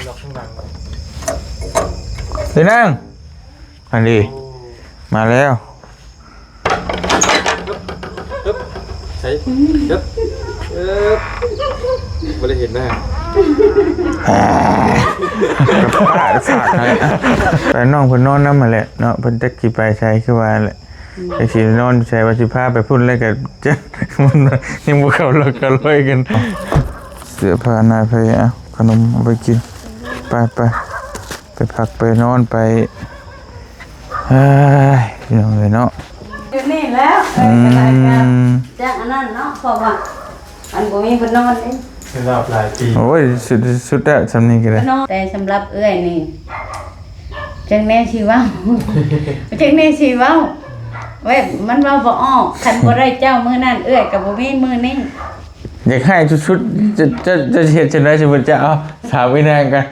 ເດນາງ ອັນນີ້ ໂອ້ ມາແລ້ວ ໃສ່ ເອີບ ເອີບ ບໍ່ໄດ້ເຫັນໜ້າ ປ້າສາດໃຫ້ ແຕ່ນ້ອງເພິ່ນນອນນຳຫັ້ນແຫຼະເນາະ ເພິ່ນຈັກຊິໄປໃສ ຄືວ່າແຫຼະ ອືມ ຈັກຊິນອນໃສ ວ່າຊິພາໄປພຸ້ນ ແລ້ວກໍ ຍັງບໍ່ເຂົ້າຫຼັກເຂົ້າລອຍກັນ ເສື້ອຜ້າໜ້າໄຜ ເອົາຂະໜົມເອົາໄປກິນ ໄປ ໄປ ໄປພັກໄປນອນໄປ ເອີຍ ພີ່ນ້ອງເອີຍເນາະ ຢູ່ນີ້ແລ້ວ ເອີຍ ອືມ ຈັ່ງອັນນັ້ນເນາະ ເພາະວ່າ ອັນບໍ່ມີບ່ອນນອນເດ້ ເປັນລາວຫຼາຍປີ ໂອ້ຍ ສຸດ ສຸດແລ້ວ ສ່ຳນີ້ກໍໄດ້ ນອນ ແຕ່ສຳລັບເອື້ອຍນີ້ ຈັກແນວຊິເວົ້າ ຈັກແນວຊິເວົ້າ ແບບມັນເວົ້າບໍ່ອອກ ຄັນບໍ່ໄດ້ເຈົ້າມື້ນັ້ນ ເອື້ອຍກໍບໍ່ມີມື້ນີ້ ຢາກຮ້າຍສຸດໆ ຈະ ຈະ ຈະເຮັດຈັ່ງໃດ ສົມມຸດຈະເອົາ ຖາມອີ່ນາງກັນ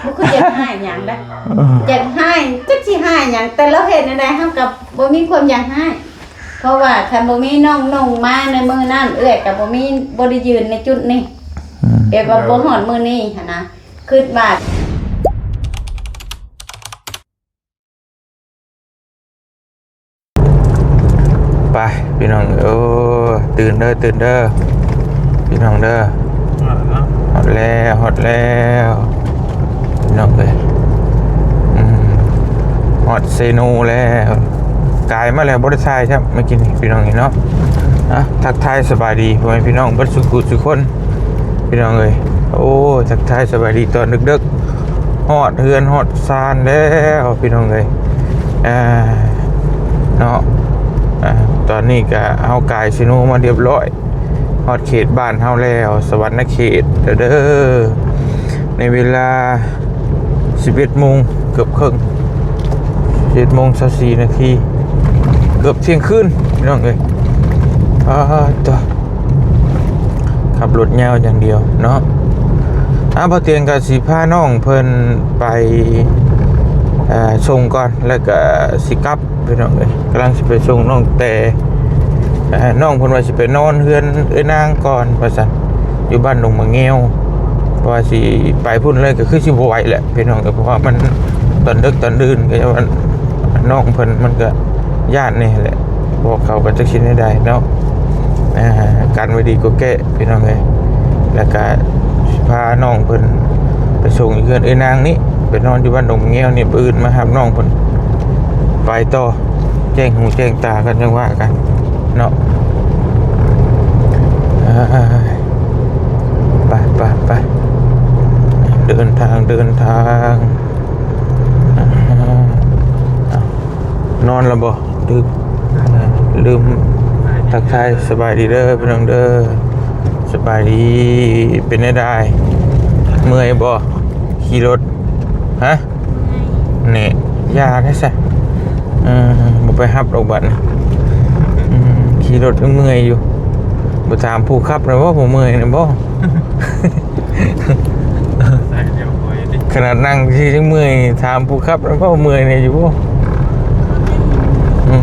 ບໍ່ຄືຢາກຮ້າຍຫຍັງນະ ຢາກຮ້າຍ ຈັກຊິຮ້າຍຫຍັງ ແຕ່ລາວເຮັດແນວໃດ ເຮົາກໍບໍ່ມີຄວາມຢາກຮ້າຍ ເພາະວ່າຄັນບໍ່ມີນ້ອງນຸ່ງມາໃນມື້ນັ້ນ ເອື້ອຍກໍບໍ່ມີ ບໍ່ໄດ້ຢືນໃນຈຸດນີ້ ອືມ ແບບວ່າບໍ່ຮອດມື້ນີ້ຫັ້ນນະ ຄິດວ່າ ໄປພີ່ນ້ອງ ໂອ້ ຕື່ນເດີ ຕື່ນເດີ ພີ່ນ້ອງເດີ ຮອດແລ້ວເນາະ ຮອດແລ້ວ ຮອດແລ້ວ ພີ່ນ້ອງເອີຍ ອືມ ຮອດເຊໂນແລ້ວ ກາຍມາແລ້ວ ບໍ່ໄດ້ຖ່າຍຊ້ຳ ເມື່ອກີ້ນີ້ ພີ່ນ້ອງເອີຍເນາະ ອ່ະ ທັກທາຍສະບາຍດີພໍ່ແມ່ພີ່ນ້ອງເບິດສູ່ຜູ້ສູ່ຄົນ ພີ່ນ້ອງເອີຍ ໂອ້ ທັກທາຍສະບາຍດີຕອນດຶກໆ ຮອດເຮືອນຮອດຊານແລ້ວພີ່ນ້ອງເອີຍ ອ່າ ເນາະ ອ່າ ຕອນນີ້ກະເຮົາກາຍເຊໂນມາຮຽບຮ້ອຍ ຮອດເຂດບ້ານເຮົາແລ້ວ ສະຫວັນນະເຂດເດີ ໃນເວລາສິບເອັດໂມງເກືອບເຄິ່ງ ສິບເອັດໂມງຊາວສີ່ນາທີ ເກືອບທ່ຽງຄືນພີ່ນ້ອງເອີຍ ອາ ໂທ້ ຂັບລົດຍາວຢ່າງດຽວເນາະ ອາ ບ່າວຕຽງກໍຊິພານ້ອງເພິ່ນໄປ ເອີ ສົ່ງກ່ອນ ແລ້ວກໍຊິກັບ ພີ່ນ້ອງເອີຍ ກຳລັງຊິໄປສົ່ງນ້ອງແຕ່ ເອີ ນ້ອງເພິ່ນວ່າຊິໄປນອນເຮືອນເອື້ອຍນາງກ່ອນວ່າຊັ້ນ ຢູ່ບ້ານດົງໝາກແງວ ເພາະວ່າຊິໄປພຸ້ນເລີຍກໍຄືຊິບໍ່ໄຫວແຫຼະພີ່ນ້ອງເອີຍ ເພາະວ່າມັນຕອນດຶກຕອນດື່ນ ກໍຢ່າວ່ານ້ອງເພິ່ນມັນກໍຢ້ານແດ່ແຫຼະ ພວກເຂົາກໍຈັກຊິແນວໃດເນາະ ອ່າ ກັນໄວ້ດີກວ່າແກ້ ພີ່ນ້ອງເອີຍ ແລ້ວກະຊິພານ້ອງເພິ່ນໄປສົ່ງຢູ່ເຮືອນເອື້ອຍນາງນີ້ ໄປນອນຢູ່ບ້ານດົງແງວນີ້ ມື້ອື່ນມາຮັບນ້ອງເພິ່ນໄປຕໍ່ ແຈ້ງຫູແຈ້ງຕາກັນ ຈັ່ງວ່າກັນເນາະ ເອີຍ ໄປ ໄປ ໄປ ເດີນທາງ ເດີນທາງ ນອນແລ້ວບໍ່? ລືມ ລືມທັກທາຍສະບາຍດີເດີພີ່ນ້ອງເດີ ສະບາຍດີ ເປັນແນວໃດ ເມື່ອຍບໍ່? ຂີ່ລົດ ຮະ? ເມື່ອຍ ແນ່ ຢ່າໄດ້ຊະ ເອີ ບໍ່ໄປຮັບດອກບັດນີ້ ອືມ ຂີ່ລົດຍັງເມື່ອຍຢູ່ ບໍ່ຖາມຜູ້ຂັບນະບໍ່ ບໍ່ເມື່ອຍນະບໍ່? ຂະໜາດນັ່ງຊິຍັງເມື່ອຍ ຖາມຜູ້ຂັບແລ້ວເວົ້າເມື່ອຍແດ່ຢູ່ບໍ່? ອືມ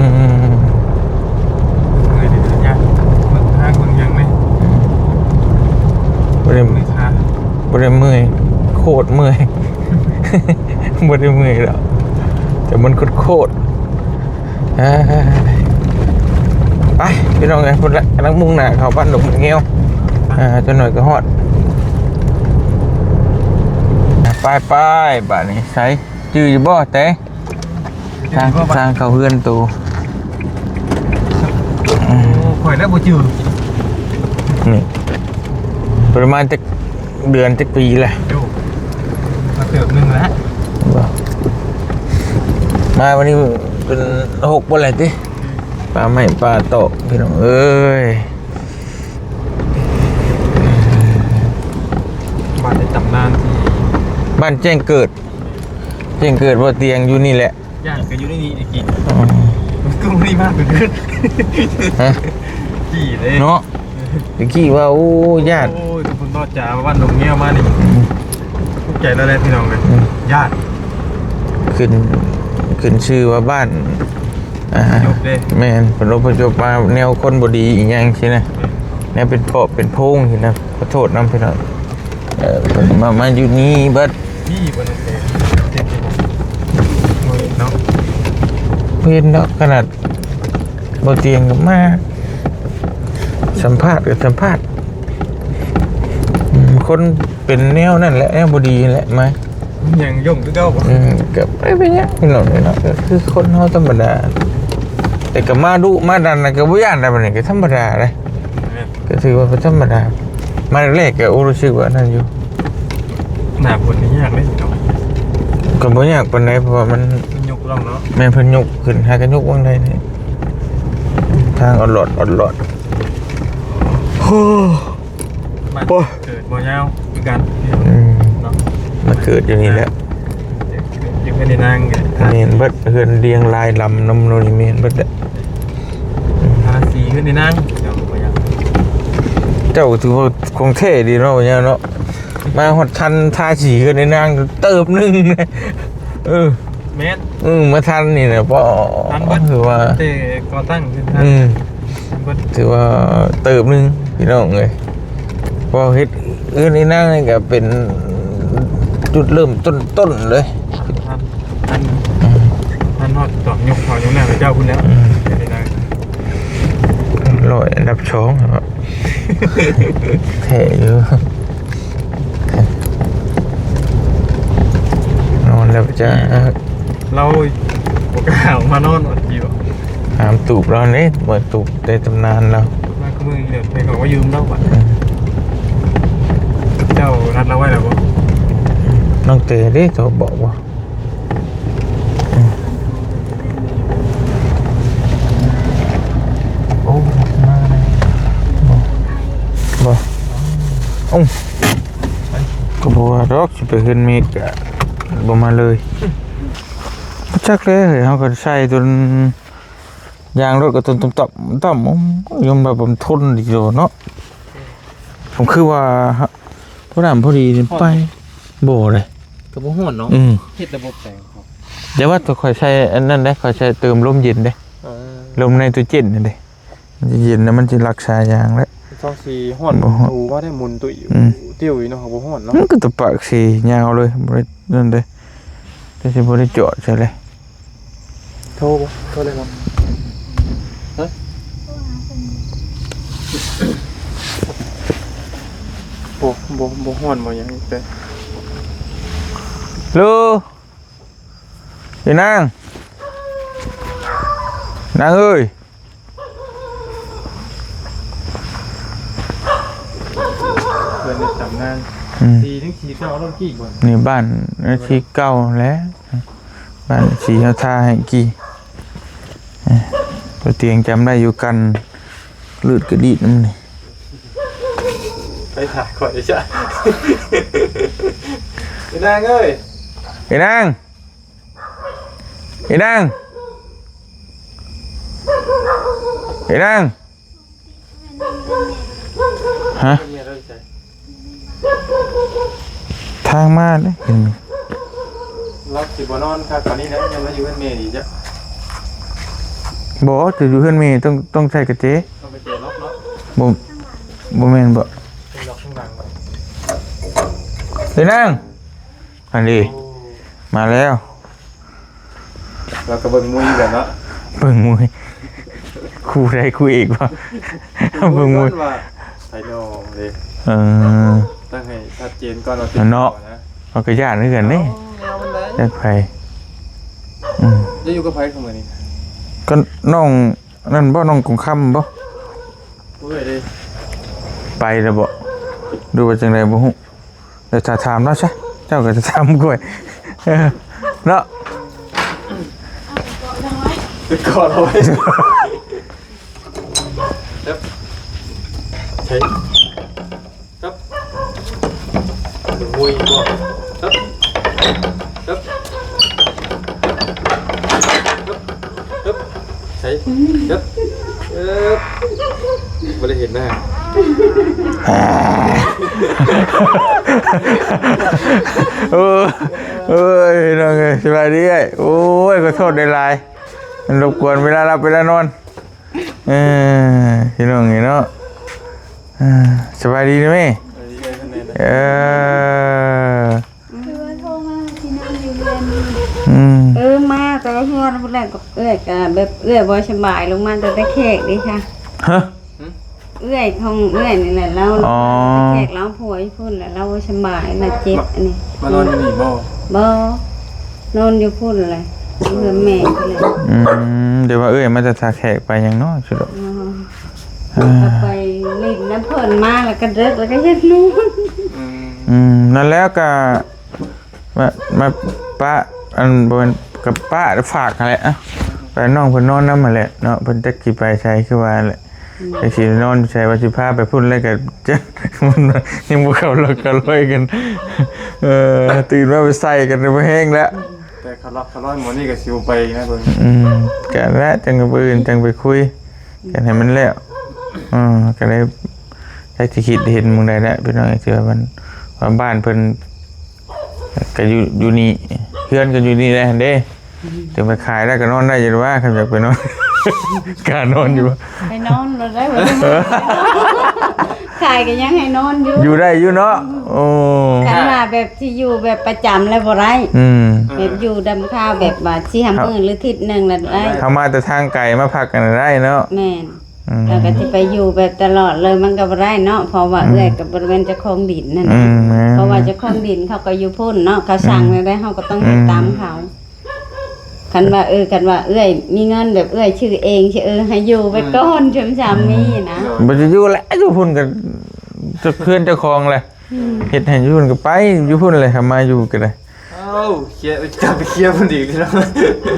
ເມື່ອຍດີຍາກ ເບິ່ງທາງເບິ່ງຫຍັງແມ່ ບໍ່ໄດ້ ເມື່ອຍຂາ ບໍ່ໄດ້ເມື່ອຍ ໂຄດເມື່ອຍ ບໍ່ໄດ້ເມື່ອຍດອກ ແຕ່ມັນໂຄດໆ ອ່າ ໄປພີ່ນ້ອງເອີຍ ພຸ້ນລະ ກຳລັງມຸ່ງໜ້າເຂົ້າບ້ານດົງແງວ ອ່າ ຈັກໜ້ອຍກໍຮອດ ໄປໆ ບາດນີ້ໃສ ຈື່ຢູ່ບໍ່ແຕ ທາງ ທາງເຂົ້າເຮືອນໂຕ ໂອ້ ຂ້ອຍແລ້ວບໍ່ຈື່ ນີ້ ປະມານຈັກ ເດືອນຈັກປີແລ້ວ? ໂອ້ ມາເຕີບໜຶ່ງແລ້ວ ມາວັນນີ້ເປັນຫົກບໍ່ແລ້ວຕິ ປາໄມ້ປາຕອກ ພີ່ນ້ອງເອີຍ ບ້ານໃນຕຳນານ ບ້ານແຈ້ງເກີດ ແຈ້ງເກີດບໍ່ຕຽງຢູ່ນີ້ແຫຼະ ຢ້ານກໍຢູ່ໃນນີ້ໄອ້ກີ້ ອືມ ກໍບໍ່ໄດ້ມາເປັນເດືອນ ຮະ ກີ້ເດ້ ເນາະ ຕະກີ້ວ່າ ໂອ້ ຢ້ານ ໂອ້ຍ ກໍເພິ່ນເວົ້າຈາວ່າບ້ານດົງແງວມານີ້ ອືມ ທຸກໃຈແລ້ວແຫຼະພີ່ນ້ອງເອີຍ ອືມ ຢ້ານ ຂຶ້ນ ຂຶ້ນຊື່ວ່າບ້ານ ອ່າ ແມ່ນ ເພິ່ນອົບພະຍົບມາແນວຄົນບໍ່ດີອີ່ຫຍັງຊີ້ນະ ແມ່ນ ແນວເປັນປອບເປັນໂພງຊີ້ນະ ຂໍໂທດນຳພີ່ນ້ອງ ເອີ ມາ ມາຢູ່ນີ້ເບິດ ນີ້ບໍ່ນ້ອງແຕ ເຫັນເນາະ ເຫັນເນາະ ຂະໜາດບໍ່ຕຽງກໍມາ ສຳພາດກໍສຳພາດ ອືມ ຄົນເປັນແນວນັ້ນແຫຼະ ແນວບໍ່ດີນັ້ນແຫຼະ ມາ ຍັງຍົງຄືເກົ່າບໍ່? ອືມ ກໍບໍ່ໄດ້ເປັນຫຍັງພີ່ນ້ອງເອີຍເນາະ ກໍຄືຄົນເຮົາທຳມະດາ ແຕ່ກໍມາດຸມາດັນນະ ກໍບໍ່ຢ້ານໃດ໋ ບັດນີ້ກໍທຳມະດາເດ້ ແມ່ນ ກໍຖືວ່າບໍ່ທຳມະດາ ມາແລກໆ ກໍ ໂອ້ ຮູ້ສຶກວ່ານັ້ນຢູ່ ໜ້າຝົນນີ້ຍາກເດ້ພີ່ນ້ອງ ກໍບໍ່ຍາກປານໃດ ເພາະວ່າມັນ ມັນຍົກລົງເນາະ ແມ່ນ ເພິ່ນຍົກຂຶ້ນ ຫາກໍຍົກວາງໃດນີ້ ທາງອອດຫຼອດ ອອດຫຼອດ ໂອ້ ມາ ໂອ້ຍ ເກີດບໍ່ຍາວຄືກັນ ອືມ ເນາະ ມາເກີດຢູ່ນີ້ແຫຼະ ຢູ່ເຮືອນໃນນາງ ແມ່ນເບິດ ເຮືອນລຽງລາຍລຳນຳໂນ່ນນີ້ ແມ່ນເບິດແຫຼະ ທາສີເຮືອນໃນນາງ ເຈົ້າກໍບໍ່ຢາກ ເຈົ້າຖືວ່າຂອງແທ້ດີເນາະ ບັດຍາເນາະ ມາຮອດທັນທາສີເຮືອນໃນນາງເຕີບໜຶ່ງ ເອີ ແມ່ນ ອືມ ມາທັນນີ້ນະ ພໍ ທັນເບິດ ຖືວ່າ ແຕ່ກໍ່ຕັ້ງຂຶ້ນ ອືມ ທັນເບິດ ຖືວ່າເຕີບໜຶ່ງພີ່ນ້ອງເອີຍ ພໍເຮັດເຮືອນໃນນາງນີ້ກໍເປັນຈຸດເລີ່ມຕົ້ນໆເລີຍ ທັນ ທັນ ອືມ ທັນຮອດຕອນຍົກເຂົາຍົກໜ້າເຈົ້າພຸ້ນແລ້ວ ອືມ ເຮັດໄດ້ ຮ້ອຍອັນດັບສອງເນາະ ແທ້ຢູ່ ນອນແລ້ວຈ້າ ລາວບໍ່ກ້າອອກມານອນວ່າຊິ ຫາມຕູບລາວເດ້ ບໍ່ຕູບໃນຕຳນານລາວ ມາຄືມື້ນີ້ແຫຼະ ໃຫ້ເຂົາມາຢືມລາວບາດ ອືມ ເຈົ້ານັດລາວໄວ້ແລ້ວບໍ່? ນ້ອງເຕເດ້ ໂທບອກບໍ່? ອືມ ໂອ້ ມາແລ້ວ ບໍ່ ບໍ່ ເອົ້າ ກໍບໍ່ວ່າດອກ ຊິໄປເຮືອນເມກກະບໍ່ມາເລີຍ ບໍ່ຈັກແຫຼະເຮີ້ຍ ເຮົາກໍໃສ່ຈົນ ຢາງລົດກໍຕຸ່ມໆຕ່ອມໆ ໂອ້ຍ ຍອມຮັບວ່າມັນທົນດີໂດເນາະ ຜົມຄືວ່າ ພໍດີ ພໍດີ ຮ້ອນ ໄປ ບໍ່ເດ້ ກໍບໍ່ຮ້ອນເນາະ ອືມ ເຮັດລະບົບໃສ່ ແຕ່ວ່າຂ້ອຍໃສ່ອັນນັ້ນເດ້ ຂ້ອຍໃສ່ເຕີມລົມເຢັນເດ້ ເອີ ລົມໃນຕູ້ເຢັນນັ້ນເດ້ ມັນຈະເຢັນແລ້ວມັນຈະລັກສາຢາງແຫຼະ ຕ້ອງຊິຮ້ອນ ບໍ່ຮ້ອນ ໂອ້ ວ່າໄດ້ໝຸນຕຸ້ຍ ອືມ ຕິວຢູ່ເນາະ ບໍ່ຮ້ອນເນາະ ມັນກໍຕະປາກເສຍາວເລີຍ ບໍ່ໄດ້ນັ້ນເດ້ ແຕ່ຊິບໍ່ໄດ້ຈອດໃສ່ເລີຍ ໂທບໍ່? ໂທໄດ້ບໍ່? ຮະ? ບໍ່ ບໍ່ ບໍ່ຮ້ອນບໍ່ຫຍັງອີກເດ້. ໂລ ອີນາງ ນາງເອີຍ. ເພິ່ນໄດ້ຕຳນານ ອືມ ສີນີ້ສີເກົ່າເນາະ ກີ້ບໍ່ ນີ້ບ້ານ ເອີ ສີເກົ່າແຫຼະ ບ້ານສີເຮົາທາໃຫ້ກີ້ ເອີ ຕົວຕຽງຈຳໄດ້ຢູ່ ກັນລືດກະດີດນຳນີ້ ໄປຖ່າຍຂ້ອຍເດ້ ອີນາງເອີຍ ອີນາງ. ອີນາງ ອີນາງ ຮະ ທາງມາເດ້ ລາວຊິບໍ່ນອນຄັກປານນີ້ນະ ຍັງມາຢູ່ເຮືອນແມ່ອີກຈ້ະ ບໍ່ ຈະຢູ່ເຮືອນແມ່ຕ້ອງ ຕ້ອງໃສ່ກະເຈ ຕ້ອງກະເຈລັອກເນາະ ບໍ່ ບໍ່ແມ່ນບໍ່ ລັອກຂ້າງຫຼັງ ອີນາງ. ອັນນີ້ ໂອ້ ມາແລ້ວ ລາວກໍເບິ່ງມຸ້ຍກັນເນາະ ເບິ່ງມຸ້ຍ ຄູ່ໃດຄູ່ເອກບໍ່ ເບິ່ງມຸ້ຍ ວ່າໃຜໜໍ່ເດ້ ເອີ ຕັ້ງໃຫ້ຊັດເຈນກ່ອນວ່າເປັນເນາະ ເຮົາກໍຢ້ານຄືກັນເດ້ ເອົາແນວມັນໄດ້ ຈັກໃຜ ອືມ ຈະຢູ່ກັບໃຜຊຸມື້ນີ້ ກໍນ້ອງນັ້ນບໍ່ ນ້ອງກົງຄຳບໍ່ ເມື່ອຍເດ້ ໄປແລ້ວບໍ່ ຫຼືວ່າຈັ່ງໃດບໍ່ຮູ້. ດຽວຈະຖາມລາວຊະ ເຈົ້າກໍຈະຖາມຂ້ອຍ ເອີ ເນາະ ໄປກອດເອົາໄວ້ ເອີ ໃສ່ ຄັບ ໂອ້ຍ ບໍ່ ຄັບ ຄັບ ຄັບ ຄັບ ໃສ່ ເອີບ ເອີບ ບໍ່ໄດ້ເຫັນໜ້າ ໂອ້ຍ ໂອ້ຍ ນ້ອງເອີຍ ສະບາຍດີເອື້ອຍ ໂອ້ຍ ຂໍໂທດຫຼາຍໆ ມັນລົບກວນເວລາຫຼັບເວລານອນ ເອີ ພີ່ນ້ອງເອີຍເນາະ ເອີ ສະບາຍດີເດີແມ່ ສະບາຍດີເອື້ອຍ ເພິ່ນແມ່ນ ເອີ ຄືວ່າໂທມາຊິນອນຢູ່ເຮືອນນີ້ ອືມ ເອີ ມາແຕ່ເຮືອນພຸ້ນແຫຼະ ເອື້ອຍກໍແບບເອື້ອຍບໍ່ສະບາຍ ລົງມາແຕ່ແຂກເດ້ຊະ ຮະ? ເອື້ອຍຂອງເອື້ອຍນີ້ແຫຼະ ລາວ ອໍ ແຂກລາວຜົວຢູ່ພຸ້ນແຫຼະ ລາວບໍ່ສະບາຍ ລາວເຈັບອັນນີ້ ມານອນຢູ່ນີ້ບໍ່? ບໍ່ ນອນຢູ່ພຸ້ນແຫຼະ ເຮືອນແມ່ພຸ້ນແຫຼະ ອືມ ແຕ່ວ່າເອື້ອຍມາແຕ່ທ່າແຂກ ໄປຫຍັງເນາະ ສະດອກ ອໍ ອ່າ ກໍໄປຫຼິ້ນນຳເພິ່ນ ມາແລ້ວກໍເດິກ ແລ້ວກໍເຮັດນອນ ອືມ ອືມ ນັ້ນແຫຼະ ກໍ ມາ ມາປະ ອັນ ບໍ່ແມ່ນ ກໍປະຝາກຫັ້ນແຫຼະ ໄປນ້ອງເພິ່ນນອນນຳຫັ້ນແຫຼະເນາະ ເພິ່ນຈັກຊິໄປໃສ ຄືວ່າແຫຼະ ອືມ ຈັກຊິນອນຢູ່ໃສ ວ່າຊິພາໄປພຸ້ນ ແລ້ວກໍ ຍັງບໍ່ເຂົ້າລັກເຂົ້າລອຍກັນ ເອີ ຕື່ນມາໄປໃສ່ກັນ ບໍ່ແຮງແລ້ວ ແຕ່ເຂົ້າລັກເຂົ້າລອຍໝໍນີ້ກໍຊິບໍ່ໄປນະເພິ່ນ ອືມ ກໍແລ້ວ ຈັ່ງມື້ອື່ນຈັ່ງໄປຄຸຍ ກັນໃຫ້ມັນແລ້ວ ເອີ ກໍໄດ້ ຈັກຊິຄິດເຫັນໝ່ອງໃດແຫຼະ ພີ່ນ້ອງ ທີ່ວ່າມັນ ວ່າບ້ານເພິ່ນກໍຢູ່ ຢູ່ນີ້ ເຮືອນກໍຢູ່ນີ້ແຫຼະຫັ້ນເດ້ ອືມ ເຖິງໄປຂາຍແລ້ວກໍນອນໄດ້ຢູ່ວ່າ ຄັນຢາກໄປນອນ ກ້ານອນຢູ່ບໍ່? ໄປນອນໂລດໄດ້ບໍ່? ຂາຍກໍຍັງໃຫ້ນອນຢູ່ ຢູ່ໄດ້ຢູ່ເນາະ ໂອ້ ຄັນວ່າແບບ ທີ່ຢູ່ແບບປະຈຳແລ້ວບໍ່ໄດ້ ອືມ ແບບຢູ່ດຳຄາວແບບວ່າສີ່ຫ້າມື້ ຫຼືທິດໜຶ່ງລະໄດ້ ເຮົາມາແຕ່ທາງໄກມາພັກກັນໄດ້ເນາະ ແມ່ນ ອືມ ແລ້ວກໍຊິໄປຢູ່ແບບຕະຫຼອດເລີຍ ມັນກໍບໍ່ໄດ້ເນາະ ເພາະວ່າ ອືມ ເອື້ອຍກໍບໍ່ແມ່ນເຈົ້າຂອງດິນນັ້ນ ອືມ ເພາະວ່າເຈົ້າຂອງດິນເຂົາກໍຢູ່ພຸ້ນເນາະ ເຂົາສັ່ງແນວໃດເຮົາກໍຕ້ອງເຮັດຕາມເຂົາ ອືມ ຄັນວ່າ ເອີ ຄັນວ່າເອື້ອຍມີເງິນແບບເອື້ອຍຊື້ເອງ ຊິ ເອີ ໃຫ້ຢູ່ໄປກ່ອນ ອືມ ຊ່ວງສາມີນະ ບໍ່ຈະຢູ່ແຫຼະ ຢູ່ພຸ້ນກໍເຮືອນເຈົ້າຂອງແຫຼະ ອືມ ເຮັດໃຫ້ຢູ່ພຸ້ນກໍໄປຢູ່ພຸ້ນແຫຼະ ຫາມາຢູ່ກໍໄດ້ ເອົ້າ ເຄຍ ກັບໄປເຄຍພຸ້ນອີກເນາະ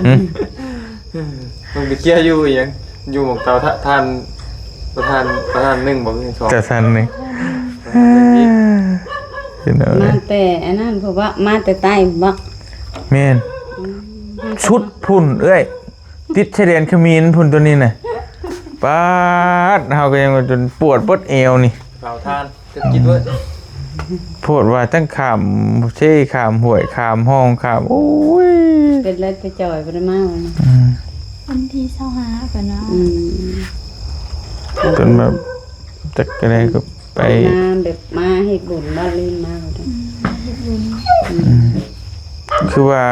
ອືມ ມັນໄປເຄຍຢູ່ອີຫຍັງ ຢູ່ໝ່ອງເຕົາຖ່ານ ປະທານ ປະທານໜຶ່ງບໍ່ ຫຼືສອງ ປະທານໜຶ່ງ ມາແຕ່ອັນນັ້ນ ເພາະວ່າມາແຕ່ໃຕ້ບໍ່ ແມ່ນ ອືມ ສຸດພຸ້ນເອື້ອຍ ຕິດຊາຍແດນຂະເໝນພຸ້ນ ໂຕນີ້ນະ ປາດ ເຮົາກໍຍັງວ່າຈົນປວດເບິດແອວນີ້ ເຜົາຖ່ານ ຈະກິນເບິດ ໂພດວ່າ ທັງຂ້າມເຊ ຂ້າມຫ້ວຍ ຂ້າມຮ່ອງ ຂ້າມ ໂອ້ຍ ເປັນແລ້ວໄປຈ່ອຍບໍ່ໄດ້ມາ ອືມ ວັນທີຊາວຫ້າ ເພິ່ນວ່າ ອືມ ເພິ່ນແບບ ຈັກແນວກໍໄປ ມາແບບມາເຮັດບຸນບໍ່ ຫຼືມາ ອືມ ມາເຮັດບຸນ ອືມ ອືມ ຄືວ່າ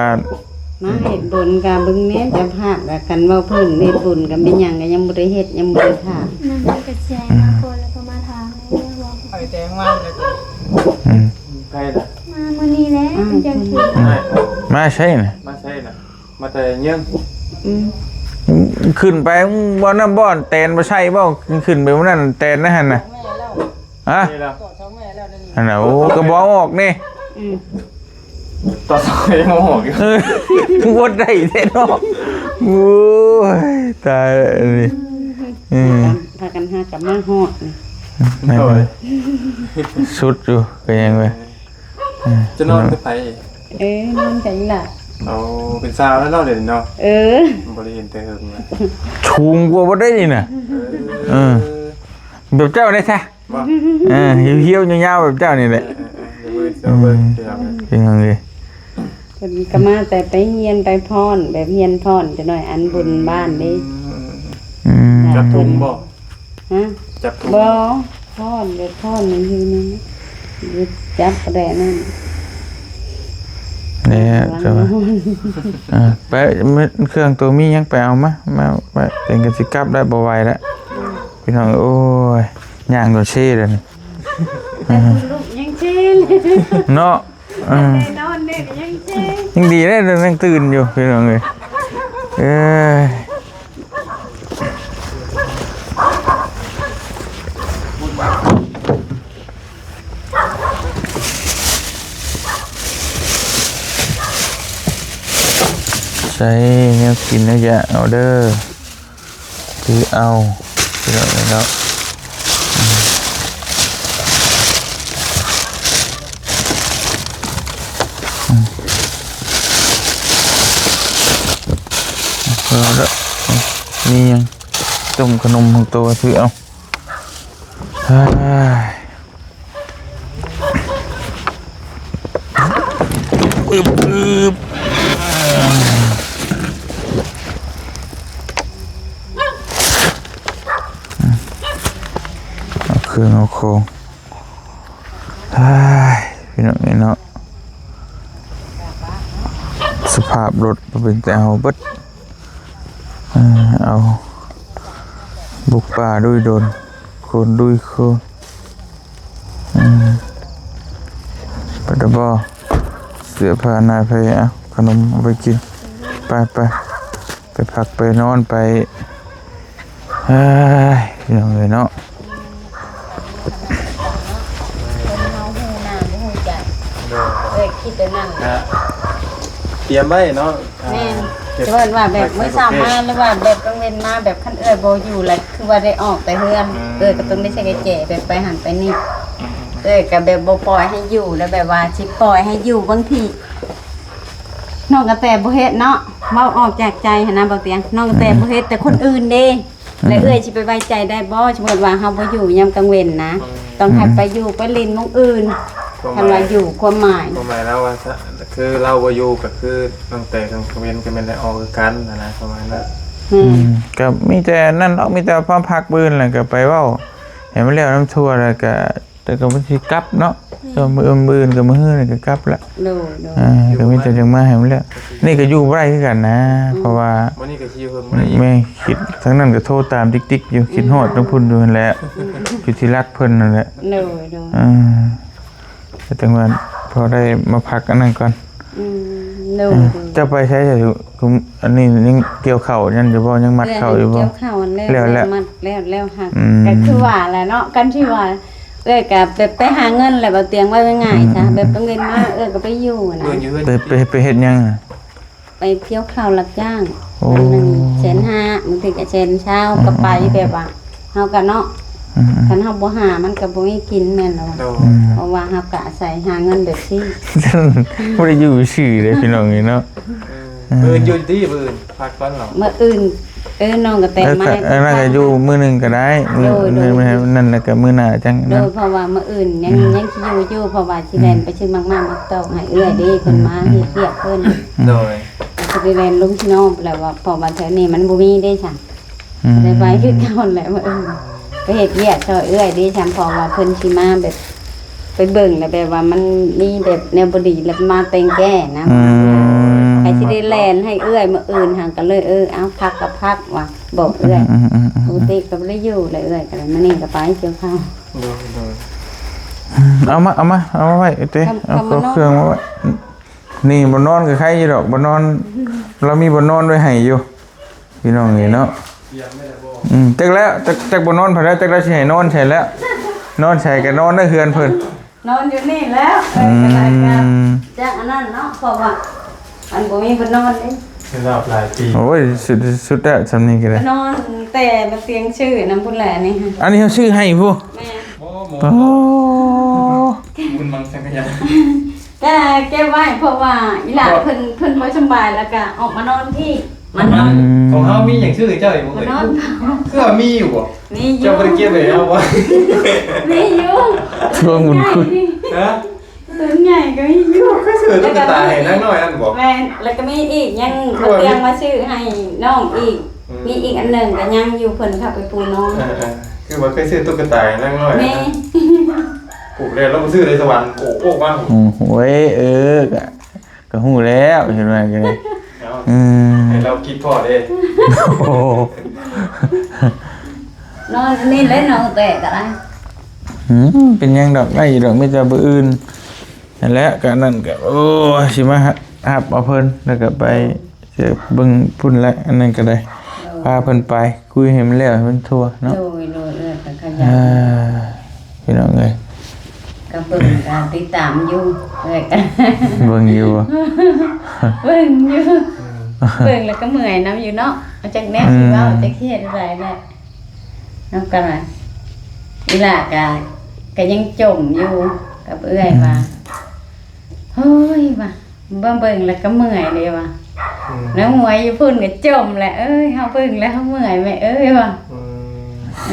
ມາເຮັດບຸນກະເບິ່ງແດ່ເຈົ້າພາບ ກະຄັນເວົ້າເພິ່ນເຮັດບຸນກະແມ່ນຫຍັງກະຍັງບໍ່ໄດ້ເຮັດ ຍັງບໍ່ໄດ້ຖາມ ມັນກະແຊງມາກ່ອນແລ້ວກໍມາຖາມ ໄປແຕ່ວານແລ້ວ ອືມ ໃຜລະ ມາມື້ນີ້ແຫຼະ ອືມ ເພິ່ນຈັ່ງຄື ອືມ ມາໃສນະ ມາໃສນະ ມາແຕ່ເຍືອງ ອືມ ຂຶ້ນໄປບໍ່ນຳ ບໍ່ແຕນບໍ່ໃສ່ບໍ່ ຂຶ້ນໄປບໍ່ນັ້ນແຕນນະຫັ້ນນະ ຮະ ນີ້ລະ ຫັ້ນນະ ໂອ້ ກະບໍ່ອອກນີ້ ອືມ ຕອນສອງໂມງອອກຢູ່ ເອີ ບໍ່ໄດ້ແທ້ເນາະ ໂອ້ຍ ຕາຍແລ້ວນີ້ ອືມ ພາກັນຫາກັບມາຮອດນີ້ ໂອ້ຍ ສຸດຢູ່ ກໍຍັງວ່າ ເອີ ຈະນອນກັບໃຜ? ເອີ ນອນກັບອີ່ຫຼ້າ ໂອ້ ເປັນສາວແລ້ວເນາະ ດຽວນີ້ເນາະ ເອີ ບໍ່ໄດ້ເຫັນແຕ່ເຫິງລະ ສູງກວ່າບໍ່ໄດ້ນີ້ນະ ເອີ ເອີ ແບບເຈົ້າໄດ້ຊະ ບໍ່ ເອີ ຫ່ຽວໆຍາວໆແບບເຈົ້ານີ້ແຫຼະ ເອີ ເອີ ເອີ ເບິ່ງ ເອີ ເບິ່ງ ເປັນຫຍັງເດ ເພິ່ນກໍມາແຕ່ໄປຮຽນໄປຟ້ອນ ແບບຮຽນຟ້ອນຈັກໜ້ອຍ ອັນບຸນບ້ານເດ້ ອືມ ອືມ ຈັບທຸງບໍ່? ຮະ? ຈັບທຸງ ບໍ່ ຟ້ອນ ແບບຟ້ອນນີ້ຄືນີ້ ຈັບແຕ່ນັ້ນ ແນ່ ເຈົ້າວ່າ ເອີ ໄປ ເຄື່ອງໂຕມີຫຍັງໄປເອົາມາ ມາ ມາ ເປັນກັນຊິກັບແລ້ວ ບໍ່ໄຫວແລ້ວ ພີ່ນ້ອງ ໂອ້ຍ ຍ່າງກໍເຊແລ້ວນີ້ ແຕ່ລູກຍັງເຊເນາະ ເອີ ແຕ່ນອນແດ່ກໍຍັງເຊ ຍັງດີເດ້ ຍັງຕື່ນຢູ່ ພີ່ນ້ອງເອີຍ ເອີຍ ໃສ່ແນວກິນແນວຢາກເອົາເດີ ຖືເອົາ ພີ່ນ້ອງເອີຍເນາະ ອືມ ເອົາລະ ມີຫຍັງ ຕົ້ມຂະໜົມຂອງໂຕ ຖືເອົາ ອຶບ ອຶບ ເອົາເຄື່ອງເອົາຂອງ ອາ ນີ້ເນາະ ສະພາບລົດບໍ່ເປັນແຕ່ເອົາເບິດ ເອີ ເອົາບຸກປ່າລຸຍດົນ ໂຄນລຸຍໂຄນ ອືມ ປະຕະບໍ ເສື້ອຜ້າໜ້າໄພ ເອົາຂະໜົມເອົາໄປກິນ ໄປ ໄປ ໄປພັກໄປນອນໄປ ເອີຍ ພີ່ນ້ອງເອີຍເນາະ ຄົນເຮົາຮູ້ໜ້າບໍ່ຮູ້ຈັກ ໂດຍ ເອີຍ ຄິດແຕ່ນັ້ນ ກະຕຽມໄວ້ເນາະ ແມ່ນ ເອີ ເກັບ ເພິ່ນວ່າແບບມື້ເຊົ້າມາ ຫຼືວ່າແບບກາງເວັນມາ ແບບຄັນເອື້ອຍບໍ່ຢູ່ລະ ຄືວ່າໄດ້ອອກແຕ່ເຮືອນ ອືມ ເອື້ອຍກໍຕ້ອງໄດ້ໃສ່ກະແຈ ແບບໄປຫັ້ນໄປນີ້ ອືມ ເອື້ອຍກໍແບບບໍ່ປ່ອຍໃຫ້ຢູ່ ແລ້ວແບບວ່າຊິປ່ອຍໃຫ້ຢູ່ ບາງທີ ນ້ອງກະແຕບໍ່ເຮັດເນາະ ເວົ້າອອກຈາກໃຈຫັ້ນນະ ບໍ່ຕຽງ ນ້ອງກະແຕ ອືມ ບໍ່ເຮັດ ແຕ່ຄົນອື່ນເດ້ ອືມ ແລ້ວເອື້ອຍຊິໄປໄວ້ໃຈໄດ້ບໍ່? ສົມມຸດວ່າເຮົາບໍ່ຢູ່ຍາມກາງເວັນນະ ອືມ ຕ້ອງໃຫ້ ອືມ ໄປຢູ່ໄປຫຼິ້ນໝ່ອງອື່ນ ຄວາມໝາຍ ຄັນວ່າຢູ່ ຄວາມໝາຍ ຄວາມໝາຍລາວວ່າ ຄືລາວບໍ່ຢູ່ກໍຄືຕັ້ງແຕ່ກາງເວັນກໍແມ່ນໄດ້ອອກຄືກັນຫັ້ນນະ ປະມານນັ້ນ ອືມ ອືມ ກໍມີແຕ່ນັ້ນເນາະ ມີແຕ່ມາພັກມື້ອື່ນ ແລ້ວກໍໄປເວົ້າໃຫ້ມັນແລ້ວນຳທົ່ວ ແລ້ວກໍ ແຕ່ກໍມັນຊິກັບເນາະ ອືມ ແຕ່ວ່າມື້ອື່ນ ມື້ອື່ນກໍມື້ຮືນີ້ກໍກັບລະ ໂດຍ ໂດຍ ອ່າ ກໍມີແຕ່ຈັ່ງມາໃຫ້ມັນແລ້ວ ນີ້ກໍຢູ່ບໍ່ໄດ້ຄືກັນນະ ອືມ ເພາະວ່າ ມື້ນີ້ກໍຊິຢູ່ເຮືອນບໍ່ໄດ້ອີກ ແມ່ນ ຄິດທາງນັ້ນກໍໂທຕາມຕິກໆຢູ່ ອືມ ຄິດຮອດທາງພຸ້ນຢູ່ຫັ້ນແຫຼະ ອືມ ຢູ່ທີ່ລັກເພິ່ນນັ້ນແຫຼະ ໂດຍ ໂດຍ ອ່າ ກໍຈັ່ງວ່າພໍໄດ້ມາພັກອັນນັ້ນກ່ອນ ອືມ ໂດຍ ອ່າ ໂດຍ ເຈົ້າໄປໃສຊະ? ອັນນີ້ຍັງກ່ຽວເຂົ້ານັ້ນຢູ່ບໍ່? ຍັງມັດເຂົ້າຢູ່ບໍ່? ກ່ຽວເຂົ້າຫັ້ນແລ້ວ ແລ້ວ ແລ້ວ ແລ້ວ ມັດແລ້ວ ແລ້ວຫັ້ນ ອືມ ກໍຄືວ່າແຫຼະເນາະ ຄັນທີ່ວ່າ ເອື້ອຍກໍແບບໄປຫາເງິນແຫຼະ ບໍ່ຕຽງ ເວົ້າງ່າຍໆຊະ ອືມ ແບບກາງເວັນມາເອື້ອຍກໍໄປຢູ່ນະ ໄປ ໄປ ໄປເຮັດຫຍັງ? ໄປກ່ຽວເຂົ້າຮັບຈ້າງ ໂອ້ ວັນໜຶ່ງແສນຫ້າ ບາງທີກໍແສນຊາວ ອືມ ກໍໄປແບບວ່າ ເຮົາກໍເນາະ ອືມໆ ຄັນເຮົາບໍ່ຫາມັນກໍບໍ່ມີກິນແມ່ນແລ້ວ ໂດຍ ອືມ ເພາະວ່າເຮົາກໍອາໄສຫາເງິນແບບຊີ້ ບໍ່ໄດ້ຢູ່ຊື່ເດ້ພີ່ນ້ອງເອີຍເນາະ ເອີ ມື້ອື່ນຢູ່ຕິ ມື້ອື່ນ ພັກກ່ອນເນາະ ມື້ອື່ນ ເອີ ນ້ອງກະແຕ ເອີ ມາ ກໍ ເອີ ນັ້ນກໍຢູ່ມື້ໜຶ່ງກໍໄດ້ ມື້ ໂດຍ ມື້ ໂດຍ ມື້ນັ້ນ ແລ້ວກໍມື້ໜ້າຈັ່ງ ໂດຍ ເນາະ ເພາະວ່າມື້ອື່ນຍັງ ອືມ ຍັງຊິຢູ່ຢູ່ ເພາະວ່າຊິແລ່ນ ອືມ ໄປຊື້ໝາກໝາກໝາກຕອກໃຫ້ເອື້ອຍເດ້ ເພິ່ນມາ ອືມ ເຮັດວຽກເພິ່ນ ໂດຍ ກໍຊິໄດ້ແລ່ນລົງທີ່ນອນ ແລ້ວວ່າ ເພາະວ່າແຖວນີ້ມັນບໍ່ມີເດ້ຊັ້ນ ອືມ ໄດ້ໄປຄືເກົ່າແຫຼະມື້ອື່ນ ໄປເຮັດວຽກຊ່ອຍເອື້ອຍເດ້ຊັ້ນ ເພາະວ່າເພິ່ນຊິມາແບບ ໄປເບິ່ງແລ້ວແບບວ່າມັນມີແບບແນວບໍ່ດີ ແລ້ວມາແຕ່ງແກ້ນະ ອືມ ໃຜຊິໄດ້ແລ່ນໃຫ້ເອື້ອຍມື້ອື່ນ ຫັ້ນກໍເລີຍ ເອີ ເອົາ ພັກກໍພັກວ່າ ບອກເອື້ອຍ ອືມໆໆໆ ປົກກະຕິກໍບໍ່ໄດ້ຢູ່ແຫຼະເອື້ອຍ ກໍໄດ້ ມື້ນີ້ກໍໄປກ່ຽວເຂົ້າ ໂດຍໆ ອືມ ເອົາມາ ເອົາມາ ເອົາມາໄວ້ເອີຍເຕ້ ເອົາເຄື່ອງມາໄວ້ ນີ້ບ່ອນນອນກໍໄຄຢູ່ດອກ ບ່ອນນອນ ລາວມີບ່ອນນອນໄວ້ໃຫ້ຢູ່ ພີ່ນ້ອງເອີຍເນາະ ອືມ ຈັກແລ້ວ ຈັກ ຈັກບໍ່ນອນໃຜແລ້ວ ຈັກລາວຊິໃຫ້ນອນໃສແລ້ວ ນອນໃສກໍນອນໃນເຮືອນເພິ່ນ ນອນຢູ່ນີ້ແລ້ວ ອືມ ກໍໄດ້ກໍ ຈາກອັນນັ້ນເນາະ ເພາະວ່າ ອັນບໍ່ມີບ່ອນນອນເດ້ ລາວຫຼາຍປີ ໂອ້ຍ ສຸດ ສຸດແລ້ວ ຊ່ຳນີ້ກໍໄດ້ ນອນແຕ່ບນຕຽງຊື່ນຳພຸ້ນແຫຼະນີ້ ອັນນີ້ເຮົາຊື້ໃຫ້ພຸ້ນ ແມ່ນ ໂອ້ ໂອ້ ບຸນມັງສັງກະຍາ ກະເກັບໄວ້ ເພາະວ່າອີ່ຫຼ້າເພິ່ນ ເພິ່ນບໍ່ສຳບາຍ ແລ້ວກະອອກມານອນພີ້ ມານອນ ອືມ ຂອງເຮົາມີຫຍັງຊື້ໃຫ້ເຈົ້າອີກບໍ່ເອີຍ? ມານອນ ຄືວ່າມີຢູ່ບໍ່? ມີຢູ່ ເຈົ້າບໍ່ໄດ້ເກັບໄວ້ເອົາບໍ່? ມີຢູ່ ທວງບຸນຄຸນ ຮະ? ຕົວໃຫຍ່ກໍມີຢູ່ ຄືຊື້ຕຸກກະຕາໃຫ້ນາງນ້ອຍນັ້ນບໍ່? ແມ່ນ ແລ້ວກໍມີອີກ ຍັງ ຄືວ່າ ຕຽງມາຊື້ໃຫ້ນ້ອງອີກ ອືມ ມີອີກອັນໜຶ່ງກໍຍັງຢູ່ ເພິ່ນເຂົ້າໄປປູນອນ ເອີໆ ຄືວ່າເຄີຍຊື້ຕຸກກະຕາໃຫ້ນາງນ້ອຍ ແມ່ນ ປູກແລ້ວ ລາວບໍ່ຊື້ໃນສະຫວັນ ໂອ້ ໂອ້ ວ່າ ໂອ້ຍ ເອີ ກະ ກໍຮູ້ແລ້ວ ເຫັນວ່າກໍໄດ້ ເອົາ ອືມ ໃຫ້ລາວຄິດພໍ້ເດ້ ໂອ້ໂຫ ນອນນີ້ແຫຼະ ນອນແຕກກໍໄດ້ ອືມ ເປັນຫຍັງດອກ ໄດ້ຢູ່ດອກ ມີແຕ່ມື້ອື່ນນັ້ນແຫຼະ ກໍອັນນັ້ນກໍ ໂອ້ຍ ຊິມາຮັບ ຮັບເອົາເພິ່ນ ແລ້ວກໍໄປ ເບິ່ງພຸ້ນແຫຼະ ອັນນັ້ນກໍໄດ້ ໂດຍ ພາເພິ່ນໄປ ຄຸຍໃຫ້ມັນແລ້ວໃຫ້ມັນທົ່ວເນາະ ໂດຍ ໂດຍ ເອີ ກໍຂະຫຍັນ ອ່າ ພີ່ນ້ອງເອີຍ ກໍເບິ່ງ ກໍຕິດຕາມຢູ່ ເອີ ກໍເບິ່ງຢູ່ບໍ່? ເບິ່ງຢູ່ ອືມ ເບິ່ງແລ້ວກໍເມື່ອຍນຳຢູ່ເນາະ ເອົາຈັກແນວຊິເວົ້າ ອືມ ຈັກຊິເຮັດໃດແຫຼະ ນຳກັນວ່າ ອີ່ຫຼ້າກໍ ກໍຍັງຈົ່ມຢູ່ກັບເອື້ອຍວ່າ ອືມ ໂອ້ຍ ວ່າ ມາເບິ່ງແລ້ວກໍເມື່ອຍເດ້ວ່າ ອືມ ນ້ອງໝວຍຢູ່ພຸ້ນກໍຈົ່ມແຫຼະ ເອີຍ ເຮົາເບິ່ງແລ້ວເຮົາເມື່ອຍແມ່ເອີຍວ່າ ອື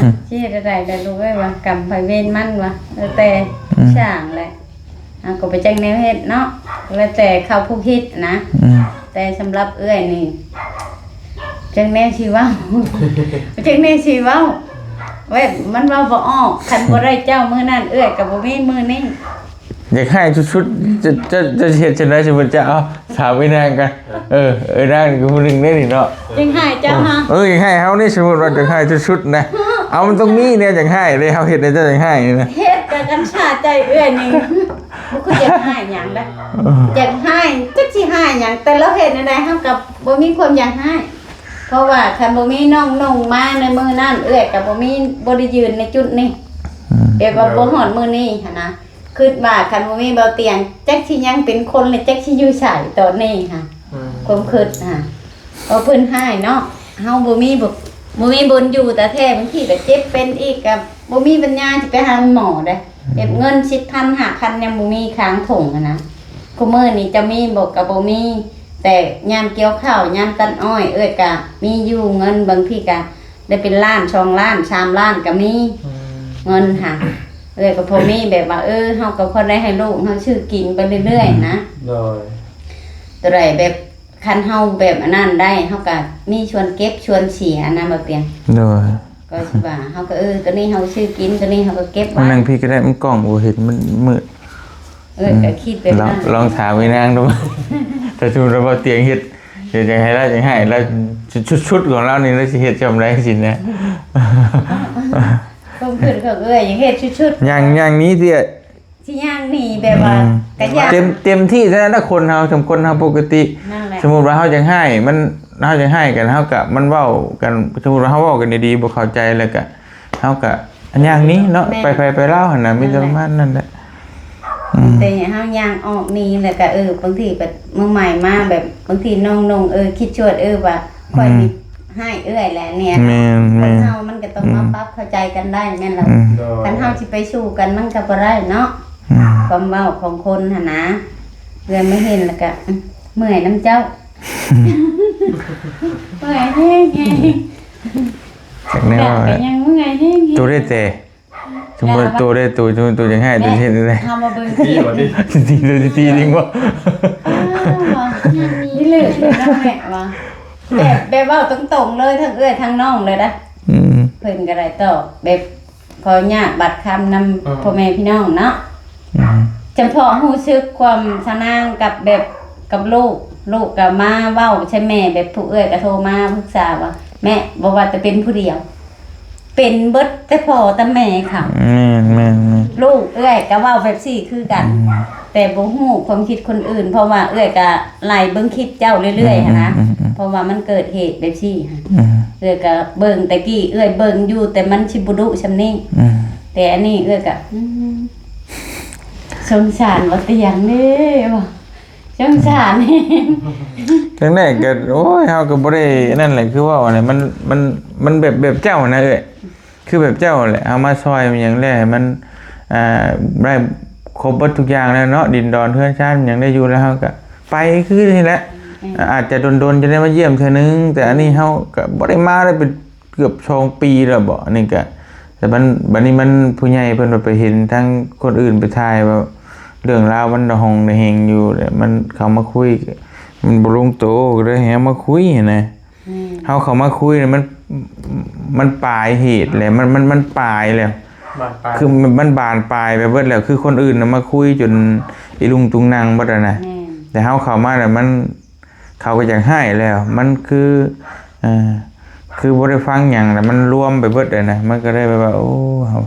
ມ ຊິເຮັດແນວໃດລະລູກເອີຍວ່າ ກຳໃຜເວນມັນວ່າ ແລ້ວແຕ່ ອືມ ຊ່າງແຫຼະ ເຮົາກໍບໍ່ຈັກແນວເຮັດເນາະ ແລ້ວແຕ່ເຂົາຜູ້ຄິດນະ ອືມ ແຕ່ສຳລັບເອື້ອຍນີ້ ຈັກແນວຊິເວົ້າ ຈັກແນວຊິເວົ້າ ແບບມັນເວົ້າບໍ່ອອກ ຄັນບໍ່ໄດ້ເຈົ້າມື້ນັ້ນ ເອື້ອຍກໍບໍ່ມີມື້ນີ້. ຢາກຮ້າຍສຸດໆ ຈະ ຈະ ຈະເຮັດຈັ່ງໃດ? ສົມມຸດຈະເອົາ ຖາມອີນາງກັນ. ເອີ ເອີ ນາງນີ້ກໍຜູ້ໜຶ່ງເດ້ນີ້ເນາະ. ຢາກຮ້າຍເຈົ້າຫາ? ເອີ ຢາກຮ້າຍເຮົານີ້ ສົມມຸດວ່າຢາກຮ້າຍສຸດໆນະ. ເອົາ ມັນຕ້ອງມີແນວຢາກຮ້າຍເດ້ ເຮົາເຮັດໃຫ້ເຈົ້າຢາກຮ້າຍນີ້ນະ. ເຮັດແຕ່ກັນຊາໃຈເອື້ອຍນີ້ ບໍ່ຄືຢາກຮ້າຍຫຍັງເດ້. ຢາກຮ້າຍ ຈັກຊິຮ້າຍຫຍັງ ແຕ່ລາວເຮັດແນວໃດເຮົາກໍບໍ່ມີຄວາມຢາກຮ້າຍ. ເພາະວ່າຄັນບໍ່ມີນ້ອງນົ່ງມາໃນມື້ນັ້ນ ເອື້ອຍກໍບໍ່ມີ ບໍ່ໄດ້ຢືນໃນຈຸດນີ້. ອືມ ແບບວ່າບໍ່ຮອດມື້ນີ້ຫັ້ນນະ. ຄິດວ່າຄັນບໍ່ມີເບົາຕຽງ ຈັກຊິຍັງເປັນຄົນ ແລະ ຈັກຊິຢູ່ໃສຕອນນີ້ຫະ. ອືມ ຄວາມຄິດຫະ ເພາະເພິ່ນຮ້າຍເນາະ ເຮົາບໍ່ມີ ບໍ່ ບໍ່ມີບ່ອນຢູ່ຕາແທ້. ບາງທີກໍເຈັບເປັນອີກ ກໍບໍ່ມີປັນຍາຊິໄປຫາໝໍເດ້. ແບບເງິນສິບພັນ ຫ້າພັນ ຍັງບໍ່ມີຄ້າງຖົງຫັ້ນນະ. ຄູ່ມື້ນີ້ຈະມີບໍ່ ກໍບໍ່ມີ ແຕ່ຍາມກ່ຽວເຂົ້າ ຍາມຕັດອ້ອຍ ເອື້ອຍກໍມີຢູ່ເງິນ ບາງທີກໍ ໄດ້ເປັນລ້ານ ສອງລ້ານ ສາມລ້ານກໍມີ. ອືມ ເງິນຫາ ເອື້ອຍກໍພໍມີແບບວ່າ ເອີ ເຮົາກໍພໍໄດ້ໃຫ້ລູກເຮົາຊື້ກິນໄປເລື້ອຍໆນະ. ໂດຍ ໂຕໃດແບບ ຄັນເຮົາແບບອັນນັ້ນໄດ້ ເຮົາກໍມີສ່ວນເກັບສ່ວນເສຍນະ ບໍ່ປຽງ. ໂດຍ ກໍຊິວ່າເຮົາກໍ ເອີ ໂຕນີ້ເຮົາຊື້ກິນ ໂຕນີ້ເຮົາກໍເກັບໄວ້. ມານັ່ງພີ້ກໍໄດ້ ມັນກ້ອງບໍ່ເຫັນ ມັນມືດ. ເອີ ອືມ ກໍຄິດແບບນັ້ນ ລອງ ລອງຖາມອີນາງດູ ຖ້າສົມມຸດວ່າເບົາຕຽງເຮັດ ເຮັດຫຍັງໃຫ້ລາວຈັ່ງໃຫ້ລາວ ຊຸດໆຂອງລາວນີ້ລາວຊິເຮັດຊ່ຳໃດຊີ້ນະ. ຄວາມຄິດຂອງເອື້ອຍຢາກເຮັດຊຸດໆ ຍ່າງ ຍ່າງໜີຕິ ຊິຍ່າງໜີແບບວ່າ ອືມ ກະຢ່າ ເຕັມ ເຕັມທີ່ເທົ່ານັ້ນນະ. ຄົນເຮົາ ສ່ຳຄົນເຮົາປົກກະຕິ ນັ້ນແຫຼະ ສົມມຸດວ່າເຮົາຢາກຮ້າຍ ມັນ ເຮົາຢາກຮ້າຍກັນ ເຮົາກະ ມັນເວົ້າກັນ ສົມມຸດວ່າເຮົາເວົ້າກັນດີໆ ບໍ່ເຂົ້າໃຈ ແລ້ວກະ ເຮົາກະຍ່າງໜີເນາະ ແມ່ນ ໄປໃຜໄປລາວຫັ້ນນະ ມີແຕ່ ນັ້ນແຫຼະ ປະມານນັ້ນແຫຼະ. ອືມ ແຕ່ເຮົາຍ່າງອອກໜີ ແລ້ວກະ ເອີ ບາງທີແບບມື້ໃໝ່ມາ ແບບບາງທີນ້ອງນົ່ງ ເອີ ຄິດຊວດ ເອີ ວ່າຂ້ອຍ ອືມ ນີ້ຮ້າຍເອື້ອຍແຫຼະເນຍ. ແມ່ນໆ ຄົນເຮົາມັນກໍຕ້ອງ ອືມ ມາປັບເຂົ້າໃຈກັນໄດ້ ແມ່ນລະ. ອືມ ໂດຍ ຄັນເຮົາຊິໄປສູ້ກັນມັນກໍບໍ່ໄດ້ເນາະ. ອືມ ຄວາມເວົ້າຂອງຄົນຫັ້ນນະ ເອື້ອຍມາເຫັນແລ້ວກໍ ອືມ ເມື່ອຍນຳເຈົ້າ. ເມື່ອຍແຮງໆ ຈັກແນວ ເອີ ກໍຍັງເມື່ອຍແຮງໆ. ໂຕໄດ້ແຕ່ ສົມມຸດໂຕໄດ້ໂຕ ສົມມຸດໂຕຢາກຮ້າຍ ໂຕຊິເຮັດແນວໃດ? ເຮົາມາເບິ່ງ ຕີບໍ່ຕິ? ຕີ ໂຕຊິຕີຈິງບໍ່? ອ້າວ ນີ້ເລີຍເນາະແມ່ວ່າ ແບບ ແບບເວົ້າຕົງໆເລີຍ ທັງເອື້ອຍທັງນ້ອງເລີຍນະ. ອືມ ເພິ່ນກໍໄດ້ຕອບແບບ ຂໍອະນຸຍາດບັດຄຳນຳ ອືມ ພໍ່ແມ່ພີ່ນ້ອງເນາະ. ອືມ ຈຳເພາະຮູ້ສຶກຄວາມສະໜາງກັບແບບ ກັບລູກ ລູກກໍມາເວົ້າໃສ່ແມ່ ແບບຜູ້ເອື້ອຍກໍໂທມາປຶກສາວ່າ ແມ່ ບໍ່ວ່າແຕ່ເປັນຜູ້ດຽວ ເປັນເບິດແຕ່ພໍ່ແຕ່ແມ່ເຂົາ. ແມ່ນໆໆ ລູກເອື້ອຍກໍເວົ້າແບບຊີ້ຄືກັນ. ອືມ ແຕ່ບໍ່ຮູ້ຄວາມຄິດຄົນອື່ນ ເພາະວ່າເອື້ອຍກໍໄລ່ເບິ່ງຄລິບເຈົ້າເລື້ອຍໆຫັ້ນນະ. ອືມໆໆ ເພາະວ່າມັນເກີດເຫດແບບຊີ້ຫັ້ນ. ອືມ ເອື້ອຍກໍເບິ່ງ ແຕ່ກີ້ເອື້ອຍເບິ່ງຢູ່ ແຕ່ມັນຊິບໍ່ດຸສ່ຳນີ້. ອືມ ແຕ່ອັນນີ້ເອື້ອຍກໍ ອືມ ສົງສານບໍ່ຕຽງເດ້ ວ່າສົງສານ. ຈັ່ງໃດກໍ ໂອ້ຍ ເຮົາກໍບໍ່ໄດ້ນັ້ນແຫຼະ ຄືເວົ້າຫັ້ນແຫຼະ ມັນ ມັນ ມັນແບບ ແບບເຈົ້າຫັ້ນນະເອື້ອຍ. ຄືແບບເຈົ້າແຫຼະ ເຮົາມາຊ່ອຍມັນຫຍັງແລ້ວ ໃຫ້ມັນ ອ່າ ໄດ້ຄົບເບິດທຸກຢ່າງແລ້ວເນາະ ດິນດອນເຮືອນຊານຫຍັງໄດ້ຢູ່ແລ້ວ ເຮົາກໍໄປຄືນີ້ແຫຼະ. ອືມ ອາດຈະດົນໆ ຈະໄດ້ມາຢ້ຽມເທື່ອໜຶ່ງ ແຕ່ອັນນີ້ເຮົາກໍບໍ່ໄດ້ມາໄດ້ເປັນເກືອບສອງປີແລ້ວເບາະ ອັນນີ້ກໍ ແຕ່ມັນ ບັດນີ້ມັນ ຜູ້ໃຫຍ່ເພິ່ນວ່າໄປເຫັນທາງຄົນອື່ນໄປຖ່າຍວ່າ ເລື່ອງລາວມັນລະຫົງລະເຫງຢູ່ ແລ້ວມັນເຂົ້າມາຄຸຍ ມັນບໍ່ລົງໂຕ ກໍເລີຍໃຫ້ເຮົາມາຄຸຍຫັ້ນນະ. ແມ່ນ ເຮົາເຂົ້າມາຄຸຍນີ້ ມັນ ມັນປາຍເຫດແລ້ວ ມັນ ມັນ ມັນປາຍແລ້ວ ບານປາຍ ຄືມັນ ມັນບານປາຍໄປເບິດແລ້ວ ຄືຄົນອື່ນນະມາຄຸຍຈົນອີລຸງຕຸງນັງເບິດແລ້ວນະ. ແມ່ນ ແຕ່ເຮົາເຂົ້າມາແລ້ວ ມັນ ເຂົາກໍຢາກຮ້າຍແລ້ວ ມັນຄື ເອີ ຄືບໍ່ໄດ້ຟັງຫຍັງແລ້ວ ມັນລວມໄປເບິດແລ້ວນະ ມັນກໍເລີຍແບບວ່າ ໂອ້ ເຮົາ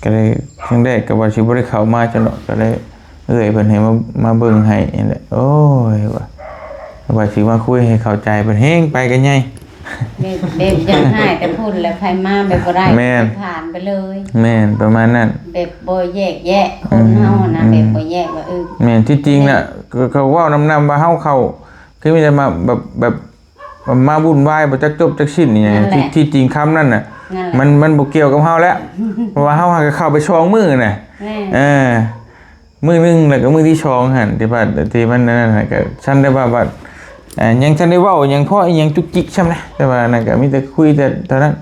ກໍເລີຍ ຄັ້ງແລກກໍວ່າຊິບໍ່ໄດ້ເຂົ້າມາຊັ້ນດອກ ກໍເລີຍ ເອື້ອຍເພິ່ນໃຫ້ມາ ມາເບິ່ງໃຫ້ນີ້ແຫຼະ. ໂອ້ຍ ວ່າ ວ່າຊິມາຄຸຍໃຫ້ເຂົ້າໃຈ ເພິ່ນແຮງໄປກັນໃຫຍ່ ແບບ ແບບຢາກຮ້າຍແຕ່ພຸ້ນແຫຼະ ໃຜມາແບບບໍ່ໄດ້ ແມ່ນ ຜ່ານໄປເລີຍ. ແມ່ນ ປະມານນັ້ນ ແບບບໍ່ແຍກແຍະຄົນເຮົານະ. ອືມ ແບບບໍ່ແຍກວ່າ ເອີ ແມ່ນ ທີ່ຈິງນະ ແມ່ນ ເຂົາ ເຂົາເວົ້ານຳໆວ່າເຮົາເຂົ້າ ຄືມີແຕ່ມາແບບ ແບບ ມາວຸ່ນວາຍບໍ່ຈັກຈົບຈັກສິ້ນອີ່ຫຍັງ. ນັ້ນແຫຼະ ທີ່ ທີ່ຈິງຄຳນັ້ນນະ ນັ້ນແຫຼະ ມັນ ມັນບໍ່ກ່ຽວກັບເຮົາແລ້ວ ເພາະວ່າເຮົາຫາກໍເຂົ້າໄປສອງມື້ນະ. ແມ່ນ ເອີ ມື້ໜຶ່ງ ແລ້ວກໍມື້ທີສອງຫັ້ນ ທີ່ວ່າ ທີ່ມັນອັນນັ້ນນະ ກໍຊັ້ນໄດ້ວ່າ ວ່າ ເອີ ຍັງທັນໄດ້ເວົ້າຫຍັງພໍອີ່ຫຍັງຈຸກຈິກຊ່ຳນະ ແຕ່ວ່ານັ້ນກໍມີແຕ່ຄຸຍແຕ່ເທົ່ານັ້ນ.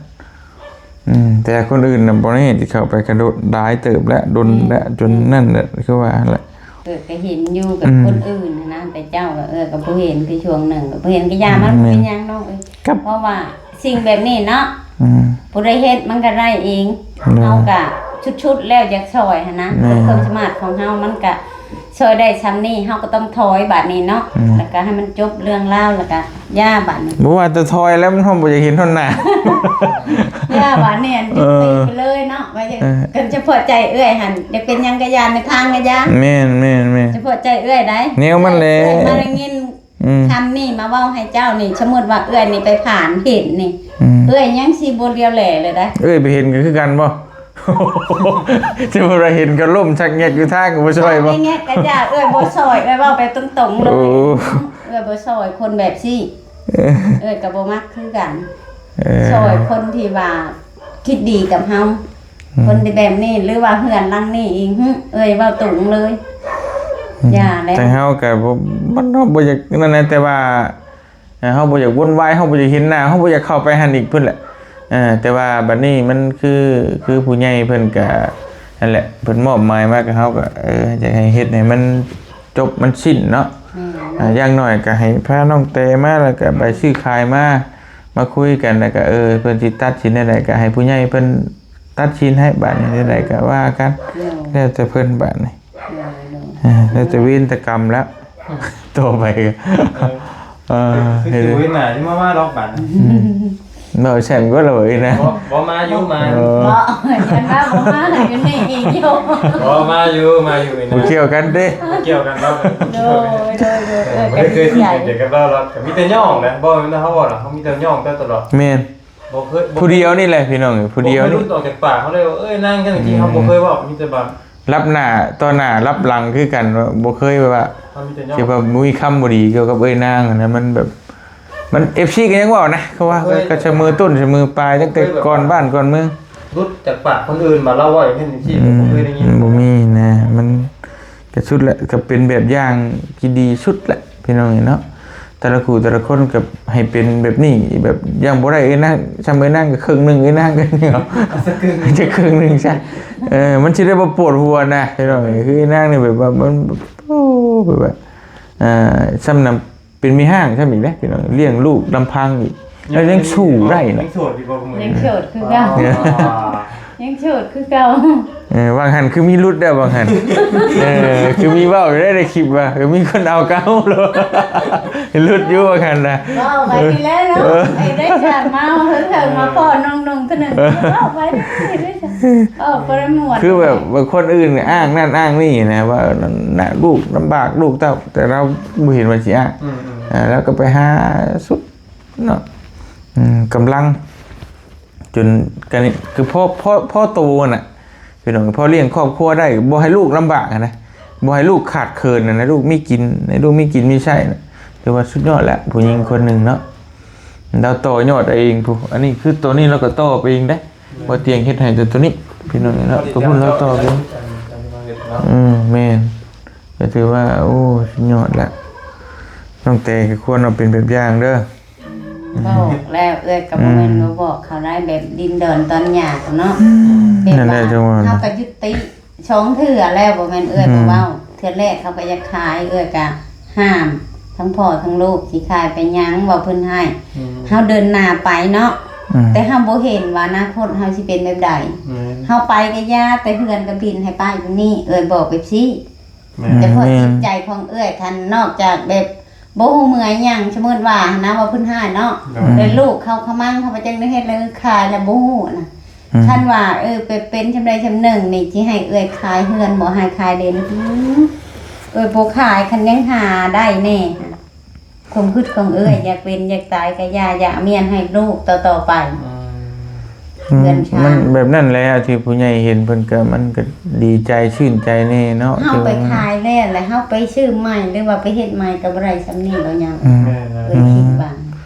ອືມ ແຕ່ຄົນອື່ນນະບໍ່ແນ່ ທີ່ເຂົ້າໄປກະໂດນຫຼາຍເຕີບແລ້ວ ດົນແລ້ວ ຈົນນັ້ນແຫຼະ ຄືວ່າຫັ້ນແຫຼະ. ເອີ ກໍເຫັນຢູ່ກັບ ອືມ ຄົນອື່ນຫັ້ນນະ ແຕ່ເຈົ້າກໍ ເອີ ກໍບໍ່ເຫັນ ຄືຊ່ວງໜຶ່ງກໍບໍ່ເຫັນ ກໍຢ່າ ມັນ ແມ່ນ ບໍ່ເປັນຫຍັງນ້ອງເອີຍ ເພາະວ່າສິ່ງແບບນີ້ເນາະ ອືມ ຜູ້ໃດເຮັດມັນກໍໄດ້ເອງ. ໂດຍ ເຮົາກໍ ສຸດໆແລ້ວຢາກຊ່ອຍຫັ້ນນະ ແມ່ນ ຄວາມສາມາດຂອງເຮົາມັນກະຊ່ອຍໄດ້ຊ່ຳນີ້ ເຮົາກໍຕ້ອງຖອຍບາດນີ້ເນາະ ອືມ ແລ້ວກໍໃຫ້ມັນຈົບເລື່ອງລາວ ແລ້ວກໍຢ່າບາດນີ້ ບໍ່ວ່າແຕ່ຖອຍແລ້ວ ມັນຮອດບໍ່ຢາກເຫັນຮອດໜ້າ ຢ່າບາດນີ້ ອັນ ເອີ ຕິດໄປເລີຍເນາະ ວ່າ ເອີ ກັນສະເພາະໃຈເອື້ອຍຫັ້ນ ຢາກເປັນຫຍັງກໍຢ່າ ໃນທາງກໍຢ່າ ແມ່ນໆໆ ສະເພາະໃຈເອື້ອຍໃດ ແນວມັນແຫຼະ ເອື້ອຍມາໄດ້ຍິນ ອືມ ຄຳນີ້ມາເວົ້າໃຫ້ເຈົ້ານີ້ ສົມມຸດວ່າເອື້ອຍນີ້ໄປຜ່ານເຫັນນີ້ ອືມ ເອື້ອຍຍັງຊິບໍ່ຫຼຽວແລເລີຍໄດ໋ ເອື້ອຍໄປເຫັນກໍຄືກັນບໍ່? ສົມມຸດວ່າເຫັນກໍລົ້ມຊັກແງກຢູ່ທາງກໍບໍ່ຊ່ອຍບໍ່? ແງກກໍຢ່າ ເອື້ອຍບໍ່ຊ່ອຍ ເອື້ອຍເວົ້າໄປຕົງໆເລີຍ ໂອ້ ເອື້ອຍບໍ່ຊ່ອຍຄົນແບບຊີ້ ເອີ ເອື້ອຍກໍບໍ່ມັກຄືກັນ ເອີ ຊ່ອຍຄົນທີ່ວ່າຄິດດີກັບເຮົາ ອືມ ຄົນທີ່ແບບນີ້ ຫຼືວ່າເຮືອນຫຼັງນີ້ອີກ ຫຶ ເອື້ອຍເວົ້າຕົງເລີຍ ອືມ ຢ່າແຫຼະ ແຕ່ເຮົາກໍບໍ່ ມັນເນາະ ບໍ່ຢາກນັ້ນນະ ແຕ່ວ່າ ເອີ ເຮົາບໍ່ຢາກວຸ່ນວາຍ ເຮົາບໍ່ຢາກເຫັນໜ້າ ເຮົາບໍ່ຢາກເຂົ້າໄປຫັ້ນອີກພຸ້ນແຫຼະ ເອີ ແຕ່ວ່າບັດນີ້ມັນຄື ຄືຜູ້ໃຫຍ່ເພິ່ນກະ ນັ້ນແຫຼະ ເພິ່ນມອບໝາຍມາກັບເຮົາກະ ເອີ ຢາກໃຫ້ເຮັດໃຫ້ມັນຈົບມັນສິ້ນເນາະ ແມ່ນ ອ່າ ຢ່າງໜ້ອຍກະໃຫ້ພານ້ອງແຕມາ ແລ້ວກະໃບຊື້ຂາຍມາ ມາຄຸຍກັນ ແລ້ວກະ ເອີ ເພິ່ນຊິຕັດສິນແນວໃດ ກະໃຫ້ຜູ້ໃຫຍ່ເພິ່ນຕັດສິນໃຫ້ ບາດນີ້ແນວໃດກະວ່າກັນ ແມ່ນ ແລ້ວແຕ່ເພິ່ນບາດນີ້ ໂດຍ ໂດຍ ເອີ ແລ້ວແຕ່ເວນແຕ່ກຳແລ້ວ ອືມ ຕໍ່ໄປກໍ ເອີ ເອີ ຄືຊິບໍ່ເຫັນໜ້າຊິມາ ມາດອກບາດນີ້ ອືມ ເວົ້າແຊມກໍລະເວີຍນະ ບໍ່ ບໍ່ ມາຢູ່ ມາ ເອີ ບໍ່ ຄັນວ່າບໍ່ມາກໍຢູ່ນີ້ອີກຢູ່ ບໍ່ ມາຢູ່ ມາຢູ່ນີ້ນະ ບໍ່ກ່ຽວກັນເດ້ ບໍ່ກ່ຽວກັນເນາະ ໂດຍ ໂດຍ ໂດຍ ເອີ ບໍ່ໄດ້ເຄີຍ ກໍດີໃຈ ສົນໃຈກັບລາວ ລາວກໍມີແຕ່ຍ້ອງແຫຼະ ບໍ່ແມ່ນເຮົາເວົ້າດອກ ເຮົາມີແຕ່ຍ້ອງແຕ່ຕະຫຼອດ ແມ່ນ ບໍ່ເຄີຍ ຜູ້ດຽວນີ້ແຫຼະພີ່ນ້ອງ ຜູ້ດຽວນີ້ ບໍ່ເຄີຍຫຼຸດອອກຈາກປາກເຮົາເລີຍວ່າ ເອີຍ ນາງຈັ່ງຊີ້ ອືມ ເຮົາບໍ່ເຄີຍເວົ້າ ມີແຕ່ແບບ ລັບໜ້າຕໍ່ໜ້າລັບຫຼັງຄືກັນ ບໍ່ເຄີຍແບບວ່າ ທີ່ວ່າມີຄຳບໍ່ດີກ່ຽວກັບເອີຍນາງຫັ້ນນະ ມັນແບບ ມັນ ເອັຟຊີ ກໍຍັງເວົ້ານະ ເຂົາວ່າ ເຄີຍ ກໍສະເໝີຕົ້ນສະເໝີປາຍ ຕັ້ງແຕ່ ເຄີຍແບບ ກ່ອນບ້ານກ່ອນເມືອງ ຫຼຸດຈາກປາກຄົນອື່ນມາ ລາວເວົ້າຢ່າງເຊັ່ນຈັ່ງຊີ້ ອືມ ບໍ່ເຄີຍໄດ້ຍິນ ບໍ່ມີນະ ມັນ ກໍສຸດແຫຼະ ກໍເປັນແບບຢ່າງທີ່ດີສຸດແຫຼະ ພີ່ນ້ອງເອີຍເນາະ ແຕ່ລະຄູ່ແຕ່ລະຄົນກໍໃຫ້ເປັນແບບນີ້ ແບບຢ່າງບໍ່ໄດ້ເອີຍນາງ ຊ່ຳເອີຍນາງກໍເຄິ່ງໜຶ່ງ ເອີຍນາງກໍນີ້ເນາະ ຈັກເຄິ່ງໜຶ່ງຊະ ເອີ ມັນຊິໄດ້ບໍ່ປວດຫົວນະ ພີ່ນ້ອງເອີຍ ຄືເອີຍນາງນີ້ແບບວ່າມັນ ໂອ້ ແບບວ່າ ເອີ ຊ່ຳນຳ ເປັນແມ່ຮ້າງຊ້ຳອີກເດ້ພີ່ນ້ອງ ລ້ຽງລູກລຳພັງອີກ ແລ້ວຍັງສູ້ໄດ້ນະ ຍັງໂສດຢູ່ບໍ່? ຍັງໂສດຄືເກົ່າ ອໍ ຍັງໂສດຄືເກົ່າ ເອີ ວ່າງຫັ້ນຄືມີຫຼຸດແລ້ວວ່າງຫັ້ນ ເອີ ຄືມີເວົ້າຢູ່ໃນຄລິບວ່າ ເອີ ມີຄົນເອົາເກົ່າໂລດ ຫຼຸດຢູ່ວ່າງຫັ້ນນະ ເວົ້າໄປນີ້ແຫຼະເນາະ ເອີ ໄອ້ໄດ້ສາມມາເຖິງມາພໍ້ນ້ອງໆເທື່ອໜຶ່ງ ເອີ ເວົ້າໄປເດ້ ເອີ ບໍ່ໄດ້ມ່ວນ ຄືແບບວ່າຄົນອື່ນອ້າງນັ້ນອ້າງນີ້ນະ ວ່ານັ້ນນະ ລູກລຳບາກລູກເຕົ້າ ແຕ່ລາວບໍ່ເຫັນວ່າຊິອ້າງ ອືມໆ ອ່າ ລາວກໍໄປຫາສຸດເນາະ ອືມ ກຳລັງ ຈົນ ກໍນີ້ ຄືພໍ ພໍ ພໍໂຕຫັ້ນນະ ພີ່ນ້ອງ ພໍລ້ຽງຄອບຄົວໄດ້ ບໍ່ໃຫ້ລູກລຳບາກຫັ້ນນະ ບໍ່ໃຫ້ລູກຂາດເຂີນຫັ້ນນະ ລູກມີກິນ ໃຫ້ລູກມີກິນມີໃຊ້ນະ ຖືວ່າສຸດຍອດແລ້ວ ຜູ້ຍິງຄົນໜຶ່ງເນາະ ລາວຕໍ່ຍອດເອງພຸ້ນ ອັນນີ້ຄືໂຕນີ້ລາວກໍຕໍ່ໄປເອງເດ້ ບໍ່ຕຽງເຮັດໃຫ້ແຕ່ໂຕນີ້ ພີ່ນ້ອງເນາະ ໂຕພຸ້ນລາວຕໍ່ໄປເອງ ອືມ ແມ່ນ ກໍຖືວ່າ ໂອ້ ສຸດຍອດແລ້ວ ນ້ອງແຕກໍຄວນເອົາເປັນແບບຢ່າງເດີ. ບອກແລ້ວ ເອື້ອຍກໍບໍ່ແມ່ນ ອືມ ບໍ່ບອກເຂົາໄດ້ ແບບດິນດອນຕອນຫຍ້າເນາະ ອືມ ເປັນ ນັ້ນແຫຼະ ວ່າ ຈັ່ງວ່າ ເຮົາກໍຢຸດຕິສອງເທື່ອແລ້ວ ບໍ່ແມ່ນເອື້ອຍ ອືມ ບໍ່ເວົ້າ ເທື່ອແລກເຂົາກໍຢາກຂາຍ ເອື້ອຍກໍຫ້າມ ທັງພໍ່ທັງລູກ ຊິຂາຍໄປຫຍັງ ເວົ້າເພິ່ນໃຫ້ ອືມ ເຮົາເດີນໜ້າໄປເນາະ ອືມ ແຕ່ເຮົາບໍ່ເຫັນວ່າອະນາຄົດເຮົາຊິເປັນແບບໃດ ແມ່ນ ເຮົາໄປກໍຢ່າ ແຕ່ເຮືອນກໍບິນໃຫ້ປ້າຢູ່ນີ້ ເອື້ອຍບອກແບບຊີ້ ແມ່ນ ແຕ່ເພາະ ແມ່ນ ຈິດໃຈຂອງເອື້ອຍ ຄັນນອກຈາກແບບບໍ່ຮູ້ເມື່ອຫຍັງ ສົມມຸດວ່າຫັ້ນນະ ວ່າເພິ່ນຮ້າຍເນາະ ໂດຍ ແລ້ວລູກເຂົາຂະມັງ ເຂົາໄປຈັ່ງໄດ້ເຮັດ ແລ້ວຂາຍແລ້ວບໍ່ຮູ້ນະ ອືມ ຄັນວ່າ ເອີ ໄປເປັນຊ່ຳໃດຊ່ຳໜຶ່ງນີ້ ຊິໃຫ້ເອື້ອຍຂາຍເຮືອນບໍ່ ໃຫ້ຂາຍເດນ ອືມ ເອື້ອຍບໍ່ຂາຍ ຄັນຍັງຫາໄດ້ແດ່ ຄວາມຄິດຂອງເອື້ອຍ ອືມ ຢາກເປັນຢາກຕາຍກໍຢ່າ ຢາກມຽນໃຫ້ລູກຕໍ່ໆໄປ ອືມ ອືມ ເຮືອນຊານ ມັນແບບນັ້ນແຫຼະ ທີ່ຜູ້ໃຫຍ່ເຫັນເພິ່ນກໍ ມັນກໍດີໃຈຊື່ນໃຈແດ່ເນາະ ເຮົາໄປຂາຍແລ້ວ ແລ້ວເຮົາໄປຊື້ໃໝ່ ຫຼືວ່າໄປເຮັດໃໝ່ກໍບໍ່ໄດ້ຊ່ຳນີ້ດອກຫຍັງ ອືມ ແມ່ນແລ້ວ ເອີຍ ອືມ ຄິດວ່າ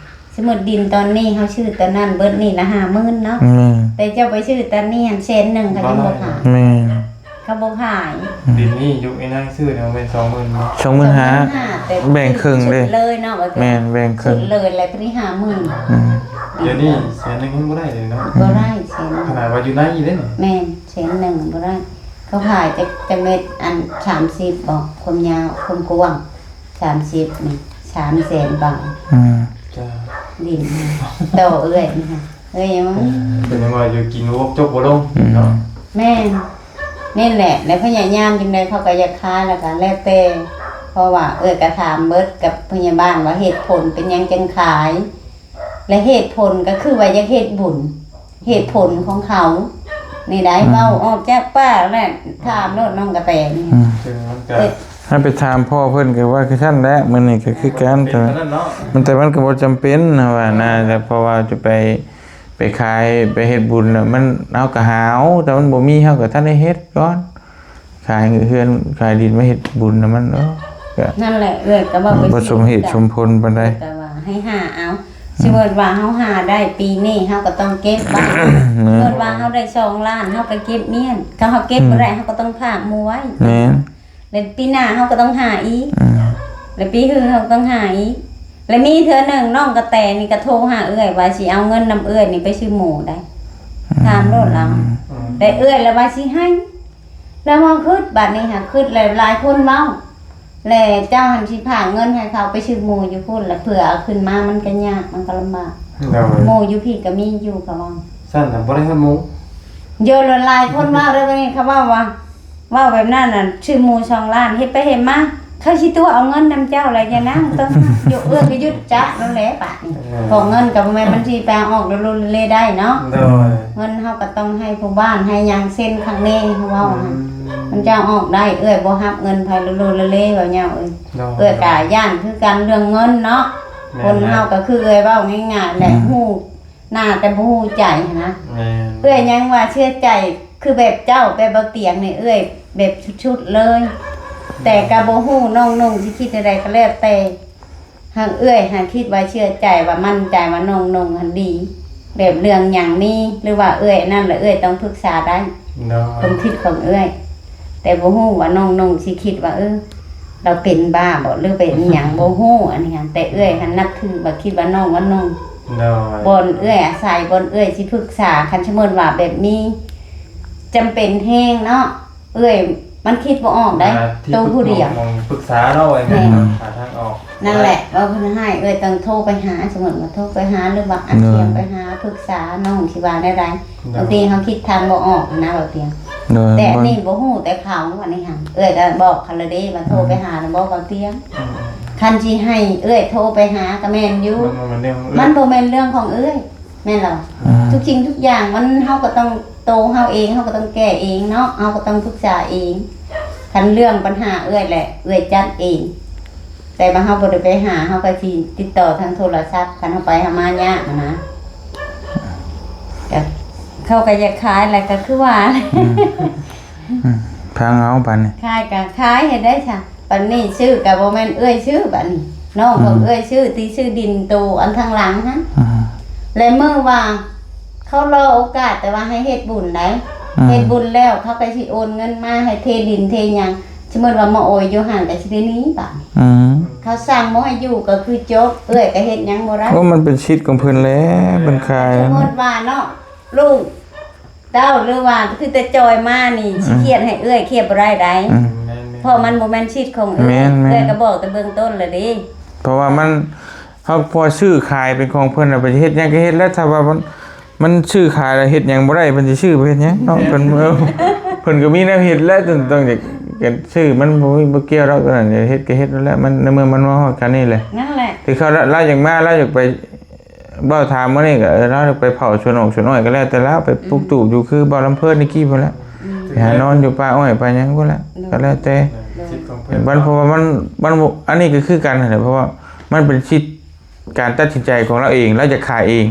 ສົມມຸດດິນຕອນນີ້ເຮົາຊື້ຕອນນັ້ນເບິດນີ້ລະຫ້າໝື່ນເນາະ ແມ່ນ ແຕ່ເຈົ້າໄປຊື້ຕອນນີ້ຫັ້ນແສນໜຶ່ງ ເຂົາຍັງບໍ່ຂາຍ ແມ່ນ ເຂົາບໍ່ຂາຍ ອືມ ດິນນີ້ຍຸກໄອ້ນາງຊື້ນະແມ່ນສອງໝື່ນບໍ່? ສອງໝື່ນຫ້າ ສອງໝື່ນຫ້າ ແບ່ງເຄິ່ງເດ້ ຊຸດເລີຍເນາະ ແມ່ນ ແບ່ງເຄິ່ງ ຊຸດເລີຍແລ້ວຕົວນີ້ຫ້າໝື່ນ ອືມ ດຽວນີ້ແສນໜຶ່ງຍັງບໍ່ໄດ້ເລີຍເນາະ ບໍ່ໄດ້ແສນໜຶ່ງ ຂະໜາດວ່າຢູ່ໃນນີ້ເດ້ ແມ່ນ ແສນໜຶ່ງບໍ່ໄດ້ ເຂົາຂາຍຈັກ ຈັກແມັດ ອັນ ສາມສິບບໍ່ ຄວາມຍາວ ຄວາມກວ້າງ ສາມສິບນີ້ ສາມແສນບາດ ອືມ ຈ້າ ດິນນີ້ ຕໍ່ເອື້ອຍນີ້ ເອີຍ ເປັນຫຍັງວ່າຢູ່ກິນບໍ່ຈົບບໍ່ລົງ ອືມ ເນາະ ແມ່ນ ນີ້ແຫຼະ ແລະພະຍາຍາມຈັ່ງໃດເຂົາກໍຢາກຂາຍ ແລ້ວກໍແລ້ວແຕ່ ເພາະວ່າເອື້ອຍກໍຖາມເບິດກັບພະຍາບານວ່າເຫດຜົນເປັນຫຍັງຈຶ່ງຂາຍ ແລະເຫດຜົນກໍຄືວ່າຢາກເຮັດບຸນ ເຫດຜົນຂອງເຂົານີ້ໄດ໋ ອືມ ເວົ້າອອກຈາກປາກແຫຼະ ຖາມໂລດນ້ອງກະແຕນີ້ ອືມ ເອີ ໃຫ້ໄປຖາມພໍ່ເພິ່ນກໍວ່າຄືຊັ້ນແຫຼະ ມື້ນີ້ກໍຄືກັນ ແຕ່ມັນ ແຕ່ມັນກໍບໍ່ຈຳເປັນ ເຮົາວ່ານະ ເພາະວ່າຈະໄປ ໄປຂາຍ ໄປເຮັດບຸນນະ ມັນ ເຮົາກໍຫາເອົາ ແຕ່ມັນບໍ່ມີ ເຮົາກໍທັນໄດ້ເຮັດກ່ອນ ຂາຍເຮືອນ ຂາຍດິນມາເຮັດບຸນນະ ມັນ ເອີ ກໍ ນັ້ນແຫຼະ ເອື້ອຍກໍເວົ້າໄປ ບໍ່ສົມເຫດສົມຜົນປານໃດ ເອື້ອຍກໍວ່າໃຫ້ຫາເອົາ ອືມ ສົມມຸດວ່າເຮົາຫາໄດ້ປີນີ້ ເຮົາກໍຕ້ອງເກັບໄວ້ ແມ່ນ ສົມມຸດວ່າເຮົາໄດ້ສອງລ້ານ ເຮົາກໍເກັບມ້ຽນ ຖ້າເຮົາເກັບ ອືມ ບໍ່ໄດ້ ເຮົາກໍຕ້ອງຝາກໝູ່ໄວ້ ແມ່ນ ແລ້ວປີໜ້າເຮົາກໍຕ້ອງຫາອີກ ອືມ ແລ້ວປີຮືເຮົາກໍຕ້ອງຫາອີກ ແລ້ວມີເທື່ອໜຶ່ງນ້ອງກະແຕນີ້ກໍໂທຫາເອື້ອຍວ່າຊິເອົາເງິນນຳເອື້ອຍນີ້ໄປຊື້ໝູໄດ໋ ອືມ ຖາມໂລດລາວ ອືມ ແຕ່ເອື້ອຍລະວ່າຊິໃຫ້ ລະມາຄຶດ ບາດນີ້ຫາຄຶດແລ້ວຫຼາຍຄົນເວົ້າ ແລະເຈົ້າຫັ້ນຊິພາເງິນໃຫ້ເຂົາໄປຊື້ໝູຢູ່ພຸ້ນ ລະເພື່ອເອົາຂຶ້ນມາມັນກໍຍາກ ມັນກໍລຳບາກ ໂດຍ ໝູຢູ່ພີ້ກໍມີຢູ່ ເຂົາວ່າ ຊັ້ນນະບໍ່ໄດ້ຮອດໝູ ໂຍນຫຼາຍຄົນເວົ້າເດີ ບາດນີ້ເຂົາເວົ້າວ່າ ເວົ້າແບບນັ້ນນະ ຊື້ໝູສອງລ້ານ ເຮັດໄປເຮັດມາ ເຂົາຊິຕົວະເອົາເງິນນຳເຈົ້າແຫຼະ ຢ່ານາງ ຕ້ອງຢູ່ ເອື້ອຍກໍຢຸດຈັກນັ້ນແຫຼະບາດນີ້ ເອີ ເພາະເງິນກໍບໍ່ແມ່ນມັນຊິໄປເອົາອອກເລໆໄດ້ເນາະ ໂດຍ ເງິນເຮົາກໍຕ້ອງໃຫ້ຜູ້ບ້ານໃຫ້ຫຍັງເຊັນຄັກແນ່ ເຮົາເວົ້າ ອືມ ຫັ້ນ ມັນຈະເອົາອອກໄດ້ ເອື້ອຍບໍ່ຮັບເງິນໃຜເລໆ ເວົ້າຍາວເອີຍ ໂດຍ ເອື້ອຍກໍຢ້ານຄືກັນເລື່ອງເງິນເນາະ ແມ່ນ ຄົນເຮົາກໍຄືເອື້ອຍເວົ້າງ່າຍໆແຫຼະ ອືມ ຮູ້ ໜ້າແຕ່ບໍ່ຮູ້ໃຈຫັ້ນນະ ແມ່ນ ເອື້ອຍຍັງວ່າເຊື່ອໃຈ ຄືແບບເຈົ້າ ແບບເບົາຕຽງນີ້ ເອື້ອຍແບບສຸດໆເລີຍ ແຕ່ກໍບໍ່ຮູ້ນ້ອງນຸ່ງຊິຄິດແນວໃດກໍແລ້ວແຕ່ ຫາກເອື້ອຍຫາກຄິດວ່າເຊື່ອໃຈວ່າໝັ້ນໃຈວ່ານ້ອງນຸ່ງຫັ້ນດີ ແບບເລື່ອງຫຍັງມີ ຫຼືວ່າເອື້ອຍອັນນັ້ນລະ ເອື້ອຍຕ້ອງປຶກສາໄດ້ ໂດຍ ຄວາມຄິດຂອງເອື້ອຍ ແຕ່ບໍ່ຮູ້ວ່ານ້ອງນຸ່ງຊິຄິດວ່າ ເອີ ລາວເປັນບ້າບໍ ຫຼືເປັນຫຍັງ ບໍ່ຮູ້ອັນນີ້ຫັ້ນ ແຕ່ເອື້ອຍຫັ້ນນັບຖືວ່າ ຄິດວ່ານ້ອງວ່ານຸ່ງ ໂດຍ ບ່ອນເອື້ອຍອາໄສ ບ່ອນເອື້ອຍຊິປຶກສາ ຄັນສົມມຸດວ່າແບບມີຈຳເປັນແຮງເນາະ ເອື້ອຍມັນຄິດບໍ່ອອກໄດ໋ ໂຕຜູ້ດຽວ ມາທີ່ປຶກສາ ປຶກສາເນາະ ແມ່ນ ຫາທາງອອກ ນັ້ນແຫຼະ ເວົ້າເພິ່ນໃຫ້ເອື້ອຍຕ້ອງໂທໄປຫາ ສົມມຸດວ່າໂທໄປຫາ ຫຼືວ່າອັດສຽງ ໂດຍ ໄປຫາປຶກສານ້ອງຊິວ່າແນວໃດ ໂດຍ ບາງທີເຮົາຄິດທາງບໍ່ອອກນະ ເວົ້າຕຽງ ໂດຍ ແຕ່ອັນນີ້ບໍ່ຮູ້ແຕ່ເຂົາ ອັນນີ້ຫັ້ນ ເອື້ອຍກໍບອກເຂົາແລ້ວເດ້ວ່າໂທໄປຫານະ ອືມ ບໍ່ເວົ້າຕຽງ ອືມ ຄັນຊິໃຫ້ເອື້ອຍໂທໄປຫາກໍແມ່ນຢູ່ ມັນບໍ່ແມ່ນເລື່ອງຂອງເອື້ອຍ ມັນບໍ່ແມ່ນເລື່ອງຂອງເອື້ອຍ ແມ່ນລະ ອືມ ທຸກສິ່ງທຸກຢ່າງມັນ ເຮົາກໍຕ້ອງ ໂຕເຮົາເອງ ເຮົາກໍຕ້ອງແກ້ເອງເນາະ ເຮົາກໍຕ້ອງປຶກສາເອງ ຄັນເລື່ອງບັນຫາເອື້ອຍແຫຼະ ເອື້ອຍຈັດເອງ ແຕ່ວ່າເຮົາບໍ່ໄດ້ໄປຫາ ເຮົາກໍຊິຕິດຕໍ່ທາງໂທລະສັບ ຄັນເຮົາໄປເຮົາມາຍາກຫັ້ນນະ ກໍເຂົາກໍຢາກຂາຍແຫຼະ ກໍຄືວ່າ ອືມ ອືມ ຟັງເອົາບາດນີ້ ຂາຍກໍຂາຍ ເຮັດໄດ້ຊະ ບາດນີ້ຊື້ກໍບໍ່ແມ່ນເອື້ອຍຊື້ ບາດນີ້ນ້ອງຂອງ ອືມ ເອື້ອຍຊື້ ທີ່ຊື້ດິນໂຕອັນທາງຫຼັງຫັ້ນ ອືມ ແລະມື້ວ່າ ເຂົາລໍໂອກາດແຕ່ວ່າໃຫ້ເຮັດບຸນໃດ ອືມ ເຮັດບຸນແລ້ວເຂົາກໍຊິໂອນເງິນມາໃຫ້ເທດິນເທຫຍັງ ສົມມຸດວ່າມາໂອຍຢູ່ຫັ້ນກໍຊິໄດ້ໜີບາດນີ້ ອືມ ເຂົາສັ່ງບໍ່ໃຫ້ຢູ່ກໍຄືຈົບ ເອື້ອຍກໍເຮັດຫຍັງບໍ່ໄດ້ ໂອ້ ມັນເປັນສິດຂອງເພິ່ນແຫຼະ ເພິ່ນຂາຍ ສົມມຸດວ່າເນາະ ລູກເຕົ້າ ຫຼືວ່າຄືແຕ່ຈ່ອຍມານີ້ ອືມ ຊິຄຽດໃຫ້ເອື້ອຍຄຽດບໍ່ໄດ້ໃດ ອືມ ແມ່ນໆ ເພາະມັນບໍ່ແມ່ນສິດຂອງເອື້ອຍ ແມ່ນໆ ເອື້ອຍກໍບອກແຕ່ເບື້ອງຕົ້ນແລ້ວເດ້ ເພາະວ່າມັນ ເຮົາພໍຊື້ຂາຍເປັນຂອງເພິ່ນ ແລ້ວໄປເຮັດຫຍັງກໍເຮັດແລ້ວ ຖ້າວ່າມັນ ມັນຊື້ຂາຍແລ້ວເຮັດຫຍັງບໍ່ໄດ້ ເພິ່ນຊິຊື້ໄປເຮັດຫຍັງເນາະ ເພິ່ນ ເອີ ເພິ່ນກໍມີແນວເຮັດແລ້ວ ຕ້ອງ ຕ້ອງຈະ ກະຊື້ ມັນບໍ່ມີ ບໍ່ກ່ຽວດອກ ຕົວນັ້ນ ເຮັດກໍເຮັດນັ້ນແຫຼະ ມັນ ໃນເມື່ອມັນມາຮອດການນີ້ແຫຼະ ນັ້ນແຫຼະ ຄືເຂົາລະ ລາວຢາກມາ ລາວຢາກໄປ ເວົ້າຖາມມື້ນີ້ກໍ ເອີ ລາວຢາກໄປເຜົາສວນອອກສວນອ້ອຍກໍແລ້ວແຕ່ລາວ ໄປ ອືມ ປຸກຕູບຢູ່ ຄືບ່າວລຳເພີນນີ້ກີ້ພຸ້ນແຫຼະ ອືມ ໄປຫານອນຢູ່ປ່າອ້ອຍປ່າຫຍັງພຸ້ນແຫຼະ ໂດຍ ກໍແລ້ວແຕ່ ໂດຍ ສິດຂອງເພິ່ນ ມັນ ເພາະວ່າມັນ ມັນບໍ່ ອັນນີ້ກໍຄືກັນຫັ້ນແຫຼະ ເພາະວ່າມັນເປັນສິດ ການຕັດສິນໃຈຂອງລາວເອງ ລາວຢາກຂາຍເອງ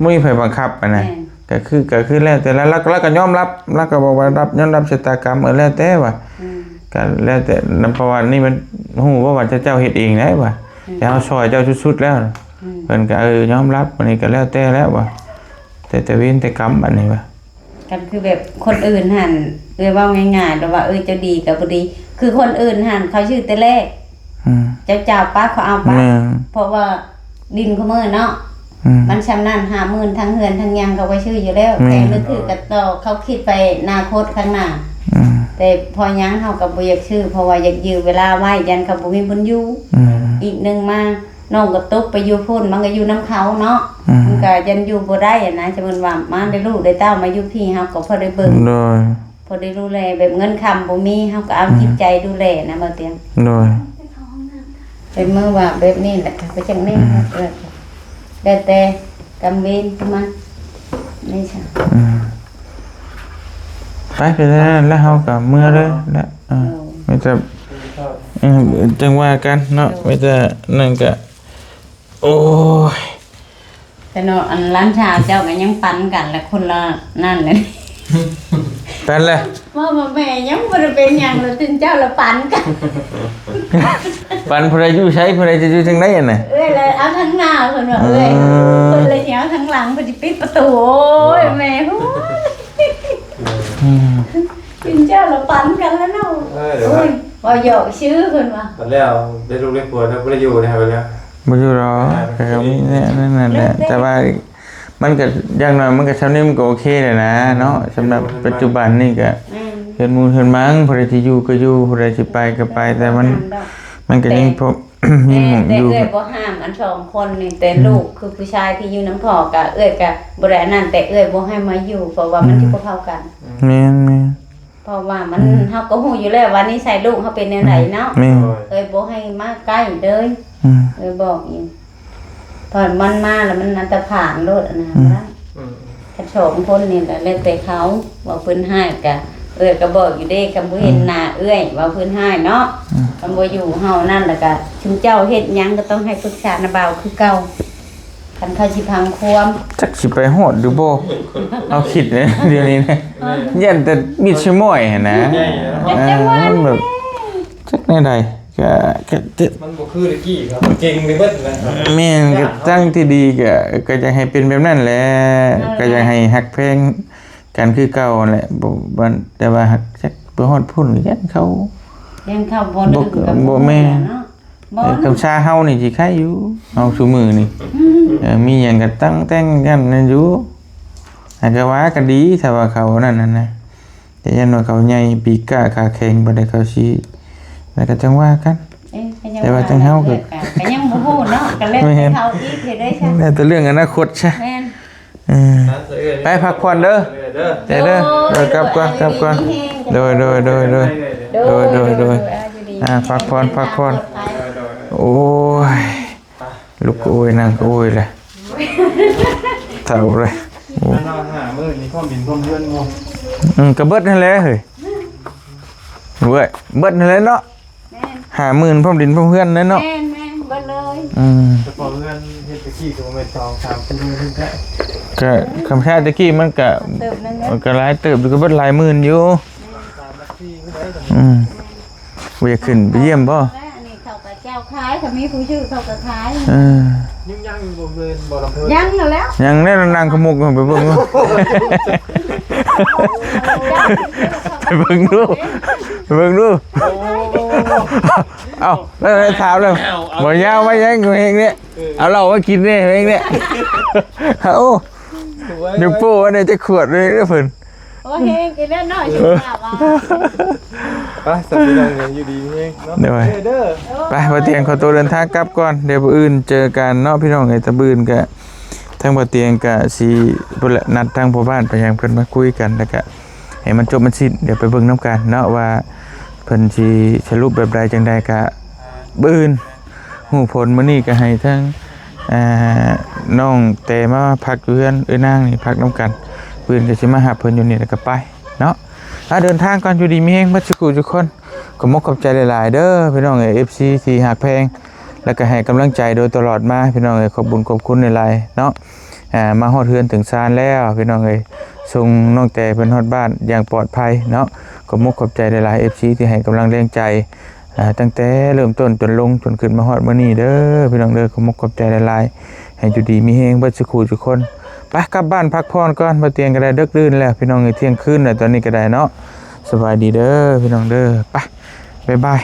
ບໍ່ມີໃຜບັງຄັບຫັ້ນນະ ແມ່ນ ກໍຄື ກໍຄືແລ້ວແຕ່ລາວ ລາວ ລາວກໍຍອມຮັບ ລາວກໍບອກວ່າຮັບ ຍອມຮັບຊະຕາກຳ ເອີ ແລ້ວແຕ່ວ່າ ອືມ ກໍແລ້ວແຕ່ ເພາະວ່ານີ້ມັນຮູ້ບໍ່ວ່າເຈົ້າເຮັດເອງໄດ໋ວ່າ ອືມ ແຕ່ເຮົາຊ່ອຍເຈົ້າສຸດໆແລ້ວ ອືມ ເພິ່ນກໍ ເອີ ຍອມຮັບ ອັນນີ້ກໍແລ້ວແຕ່ແລ້ວວ່າ ແຕ່ ແຕ່ເວນແຕ່ກຳ ອັນນີ້ວ່າ ກໍຄືແບບຄົນອື່ນຫັ້ນ ເອື້ອຍເວົ້າງ່າຍໆ ແລ້ວວ່າ ເອີ ເຈົ້າດີກໍບໍ່ດີ ຄືຄົນອື່ນຫັ້ນເຂົາຊື້ແຕ່ແລກ ອືມ ເຈົ້າເຈົ້າປະເຂົາເອົາປະ ແມ່ນ ເພາະວ່າດິນຄູ່ມື້ເນາະ ອືມ ມັນຊ່ຳນັ້ນ ຫ້າໝື່ນ ທັງເຮືອນທັງຫຍັງເຂົາກໍຊື້ຢູ່ແລ້ວ ແມ່ນ ແຕ່ມັນຖືກກັນຕໍ່ ເຂົາຄິດໄປອະນາຄົດຂ້າງໜ້າ ອືມ ແຕ່ເພາະຫຍັງເຮົາກໍບໍ່ຢາກຊື້ ເພາະວ່າຢາກຢື້ເວລາໄວ້ ຢ້ານເຂົາບໍ່ມີບ່ອນຢູ່ ອືມ ອີກໜຶ່ງມາ ນ້ອງກໍຕົກໄປຢູ່ພຸ້ນ ມັນກໍຢູ່ນຳເຂົາເນາະ ອືມ ມັນກໍຢ້ານຢູ່ບໍ່ໄດ້ຫັ້ນນະ ສະເໝືອນວ່າມາໄດ້ລູກໄດ້ເຕົ້າມາຢູ່ພີ້ ເຮົາກໍພໍໄດ້ເບິ່ງ ໂດຍ ບໍ່ໄດ້ດູແລ ແບບເງິນຄຳບໍ່ມີ ເຮົາກໍເອົາ ອືມ ຈິດໃຈດູແລນະ ບໍ່ຕຽງ. ໂດຍ. ເປັນມື້ວ່າແບບນີ້ແຫຼະ ກໍຈັ່ງນີ້ ອືມ ເອີ ແລ້ວແຕ່ກຳເວນຂອງມັນ ນີ້ຊະ. ອືມ ໄປ ໄປແລ້ວ ແລ້ວເຮົາກໍເມືອເລີຍແຫຼະ. ເອີ ໂດຍ. ມີແຕ່ ເອີ ຈັ່ງວ່າກັນເນາະ. ໂດຍ. ມີແຕ່ນັ້ນກໍ ໂອ້ຍ ແຕ່ເນາະ ອັນຫຼານຊາວເຈົ້າກໍຍັງປັນກັນແຫຼະ ຄົນລະນັ້ນແຫຼະ. ປັນແຫຼະ ວ່າ ວ່າແມ່ຍັງບໍ່ໄດ້ເປັນຫຍັງ ແລ້ວເຈົ້າລະປັນກັນ. ປັນຜູ້ໃດຢູ່ໃສ ຜູ້ໃດຈະຢູ່ທາງໃດຫັ້ນນະ. ເອື້ອຍລະເອົາທາງໜ້າເພິ່ນວ່າ ເອື້ອຍ ເອີ ເພິ່ນລະຊິເອົາທາງຫຼັງ ເພິ່ນຊິປິດປະຕູ. ໂອ້ຍ ໂອ້ຍ ແມ່ ໂອ້ຍ ອືມ ເຈົ້າລະປັນກັນແລ້ວເນາະ. ເອີ ໂອ້ຍ ເວົ້າຫຍອກຊື່ເພິ່ນວ່າ ບັດແລ້ວໄດ້ລູກໄດ້ຜົວແລ້ວບໍ່ໄດ້ຢູ່ແລ້ວ ບັດແລ້ວ ບໍ່ຢູ່ດອກ ກໍມີແນວນັ້ນແຫຼະ. ແຕ່ວ່າມັນກໍ ຢ່າງໜ້ອຍມັນກໍ ຊ່ຳນີ້ມັນກໍໂອເຄແລ້ວນະເນາະ. ສຳລັບປັດຈຸບັນນີ້ກໍ ອືມ ເຮືອນໝູ່ເຮືອນມັງ ຜູ້ໃດຊິຢູ່ກໍຢູ່ ຜູ້ໃດຊິໄປກໍໄປ. ແຕ່ມັນ ມັນກໍຍັງພໍມີໝ່ອງຢູ່. ແຕ່ເອື້ອຍບໍ່ຫ້າມອັນສອງຄົນນີ້ ແຕ່ ອືມ ລູກຄືຜູ້ຊາຍທີ່ຢູ່ນຳພໍ່ກໍ ເອື້ອຍກໍບໍ່ໄດ້ອັນນັ້ນ ແຕ່ເອື້ອຍບໍ່ໃຫ້ມາຢູ່ ເພາະວ່າມັນ ອືມ ຊິບໍ່ເຂົ້າກັນ. ແມ່ນໆ. ເພາະວ່າມັນ ອືມ ເຮົາກໍຮູ້ຢູ່ແລ້ວວ່ານິໄສລູກເຮົາເປັນແນວໃດເນາະ. ອືມ ແມ່ນ. ເອີຍ ບໍ່ໃຫ້ມາໃກ້ເລີຍ. ອືມ ເອີຍ ບອກອີກ ເພາະມັນມາແລ້ວມັນອັນຕະພານໂລດ ອັນນັ້ນ ອືມ ນະ. ອືມ ກັນສອງຄົນນີ້ແຫຼະ ແລ້ວແຕ່ເຂົາ ວ່າເພິ່ນຮ້າຍກະ ເອື້ອຍກໍບອກຢູ່ເດ້ ຄັນບໍ່ເຫັນ ອືມ ໜ້າເອື້ອຍ ວ່າເພິ່ນຮ້າຍເນາະ. ອືມ ຄັນບໍ່ຢູ່ເຮົານັ້ນ ແລ້ວກະຊຸມເຈົ້າເຮັດຫຍັງກໍຕ້ອງໃຫ້ປຶກສານະບ່າວຄືເກົ່າ. ຄັນເຂົາຊິພັງຄວາມ ຈັກຊິໄປຮອດຫຼືບໍ່ ເຮົາຄິດແນວດຽວນີ້ນະ. ເອີ ຢ້ານແຕ່ມິດສະໝ້ອຍຫັ້ນນະ. ເອີ ແບບຈັກແນວໃດ ກະ ກະ ມັນບໍ່ຄືແຕ່ກີ້ເນາະ ເກັ່ງໄປເບິດນະ. ແມ່ນ ກໍທາງທີ່ດີກໍ ກໍຢາກໃຫ້ເປັນແບບນັ້ນແຫຼະ. ເອີ ກໍຢາກໃຫ້ຮັກແພງກັນຄືເກົ່າຫັ້ນແຫຼະ. ບໍ່ ບໍ່ ແຕ່ວ່າຫາກຈັກໄປຮອດພຸ້ນ ຢ້ານເຂົາ ຢ້ານເຂົາບໍ່ ບໍ່ ບໍ່ ບໍ່ ບໍ່ແມ່ນເນາະ. ບໍ່ ເອີ ນະ ຄຳຊາເຮົານີ້ຊິໄຄຢູ່ ເຮົາຊຸມື້ນີ້ ອືມ ເອີ ມີຫຍັງກໍຕັ້ງແຕ່ງກັນນັ້ນຢູ່. ຫາກະວ່າກໍດີ ຖ້າວ່າເຂົານັ້ນຫັ້ນນະ ແຕ່ຢ້ານວ່າເຂົາໃຫຍ່ປີກກ້າຂາແຂງປານໃດ ເຂົາຊິ ແລ້ວກໍຈັ່ງວ່າກັນ. ເອີ ແຕ່ວ່າທາງເຮົາກໍ ກໍຍັງບໍ່ຮູ້ເນາະ ກໍແລ້ວແຕ່ເຂົາອີກເຮັດໄດ້ຊະ. ແມ່ນ. ແລ້ວແຕ່ເລື່ອງອະນາຄົດຊະ. ແມ່ນ. ເອີ ໄປພັກຜ່ອນເດີ ເດີ ເດີ ເດີ ເດີ ກັບກ່ອນ ກັບກ່ອນ. ໂດຍ ໂດຍ ໂດຍ ໂດຍ ໂດຍ ໂດຍ ໂດຍ ອ່າ ພັກຜ່ອນ ພັກຜ່ອນ. ໂອ້ຍ ລຸກກໍໂອຍ ນັ່ງກໍໂອຍແຫຼະ ເຖົ້າເລີຍ. ໂອ້ ຄັນວ່າຫ້າມື້ນີ້ ພ້ອມດິນພ້ອມເຮືອນບໍ່? ອືມ ກໍເບິດຫັ້ນແຫຼະເຮີ້ຍ ເວີ້ຍ ເບິດຫັ້ນແຫຼະເນາະ. ແມ່ນ. ຫ້າໝື່ນ ພ້ອມດິນພ້ອມເຮືອນແຫຼະເນາະ. ແມ່ນໆ ເບິດເລີຍ. ອືມ ແຕ່ພໍເຮືອນເຮັດຕະກີ້ກໍບໍ່ແມ່ນສອງສາມສີ່ໝື່ນຂຶ້ນແທ້. ກໍຄຳຊາຕະກີ້ມັນກໍ ເຕີບໜຶ່ງເນາະ ມັນກໍຫຼາຍເຕີບຢູ່ ກໍເບິດຫຼາຍໝື່ນຢູ່. ແມ່ນ ສາມຫຼັກສີ່ຂຶ້ນໄດ້. ອືມ ບໍ່ຢາກຂຶ້ນໄປຢ້ຽມບໍ່? ອັນນີ້ເຂົາກໍເຈົ້າຂາຍ ຖ້າມີຜູ້ຊື້ເຂົາກໍຂາຍ. ເອີ ຍັງ ຍັງຢູ່ບໍ່ເມີນບໍ່ລຳເພີນ? ຍັງຫັ້ນແຫຼະ. ຍັງແນ່ ນັ່ງຂະໝຸກໄປເບິ່ງດູ ໄປເບິ່ງດູ ໄປເບິ່ງດູ. ເອົ້າ ແລ້ວໄດ້ຖາມແລ້ວ ບໍ່ຍາວວ່າຍັງເອງນີ້ ເອີ ເອົາເຫຼົ້າມາກິນແນ່ເອງນີ້. ໂອ້ ໂອ້ຍ ນິ້ວໂປ້ອັນນີ້ຈັກຂວດເລີຍເພິ່ນ. ໂອ້ ແຮງອີກແລ້ວເນາະ ເອີ ວ່າ ໄປ ສັກພີ່ນ້ອງ ຢູ່ດີມີແຮງເນາະ. ໂດຍ ເດີ ເດີ ໄປ ບ່າວຕຽງຂໍຕົວເດີນທາງກັບກ່ອນ ດຽວມື້ອື່ນເຈີກັນເນາະ ພີ່ນ້ອງເອີຍ. ຕະບື່ນກະ ທາງບ່າວຕຽງກະຊິພຸ້ນແຫຼະ ນັດທາງພໍ່ບ້ານໄປຫຍັງເພິ່ນມາຄຸຍກັນ ແລ້ວກະໃຫ້ມັນຈົບມັນສິ້ນ ດຽວໄປເບິ່ງນຳກັນເນາະ ວ່າເພິ່ນຊິສະຫຼຸບແບບໃດຈັ່ງໃດ. ກະມື້ອື່ນ ຮູ້ຜົນ ມື້ນີ້ກໍໃຫ້ທາງ ອ່າ ນ້ອງແຕມາພັກຢູ່ເຮືອນເອື້ອຍນາງນີ້ ພັກນຳກັນ. ມື້ອື່ນກໍຊິມາຮັບເພິ່ນຢູ່ນີ້ ແລ້ວກໍໄປເນາະ. ອ່າ ເດີນທາງກ່ອນ ຢູ່ດີມີແຮງເບິດສູ່ຜູ້ສູ່ຄົນ. ຂໍຂອບອົກຂອບໃຈຫຼາຍໆເດີ ພີ່ນ້ອງເອີຍ ເອັຟຊີ ທີ່ຮັກແພງ ແລ້ວກໍໃຫ້ກຳລັງໃຈໂດຍຕະຫຼອດມາ ພີ່ນ້ອງເອີຍ. ຂອບບຸນຂອບຄຸນຫຼາຍໆເນາະ ອ່າ ມາຮອດເຮືອນເຖິງຊານແລ້ວ ພີ່ນ້ອງເອີຍ. ສົ່ງນ້ອງແຕເພິ່ນຮອດບ້ານຢ່າງປອດໄພເນາະ. ຂໍຂອບອົກຂອບໃຈຫຼາຍໆ ເອັຟຊີ ທີ່ໃຫ້ກຳລັງແຮງໃຈ ອ່າ ຕັ້ງແຕ່ເລີ່ມຕົ້ນຈົນລົງ ຈົນຂຶ້ນມາຮອດມື້ນີ້ເດີ ພີ່ນ້ອງເດີ. ຂໍຂອບອົກຂອບໃຈຫຼາຍໆ ໃຫ້ຢູ່ດີມີແຮງເບິດສູ່ຜູ້ສູ່ຄົນ. ໄປກັບບ້ານພັກຜ່ອນກ່ອນ ບ່າວຕຽງກໍໄດ້ເດິກດື່ນແລ້ວ ພີ່ນ້ອງເອີຍ ທ່ຽງຄືນແລ້ວ ຕອນນີ້ກໍໄດ້ເນາະ. ສະບາຍດີເດີ ພີ່ນ້ອງເດີ ໄປ ບາຍບາຍ.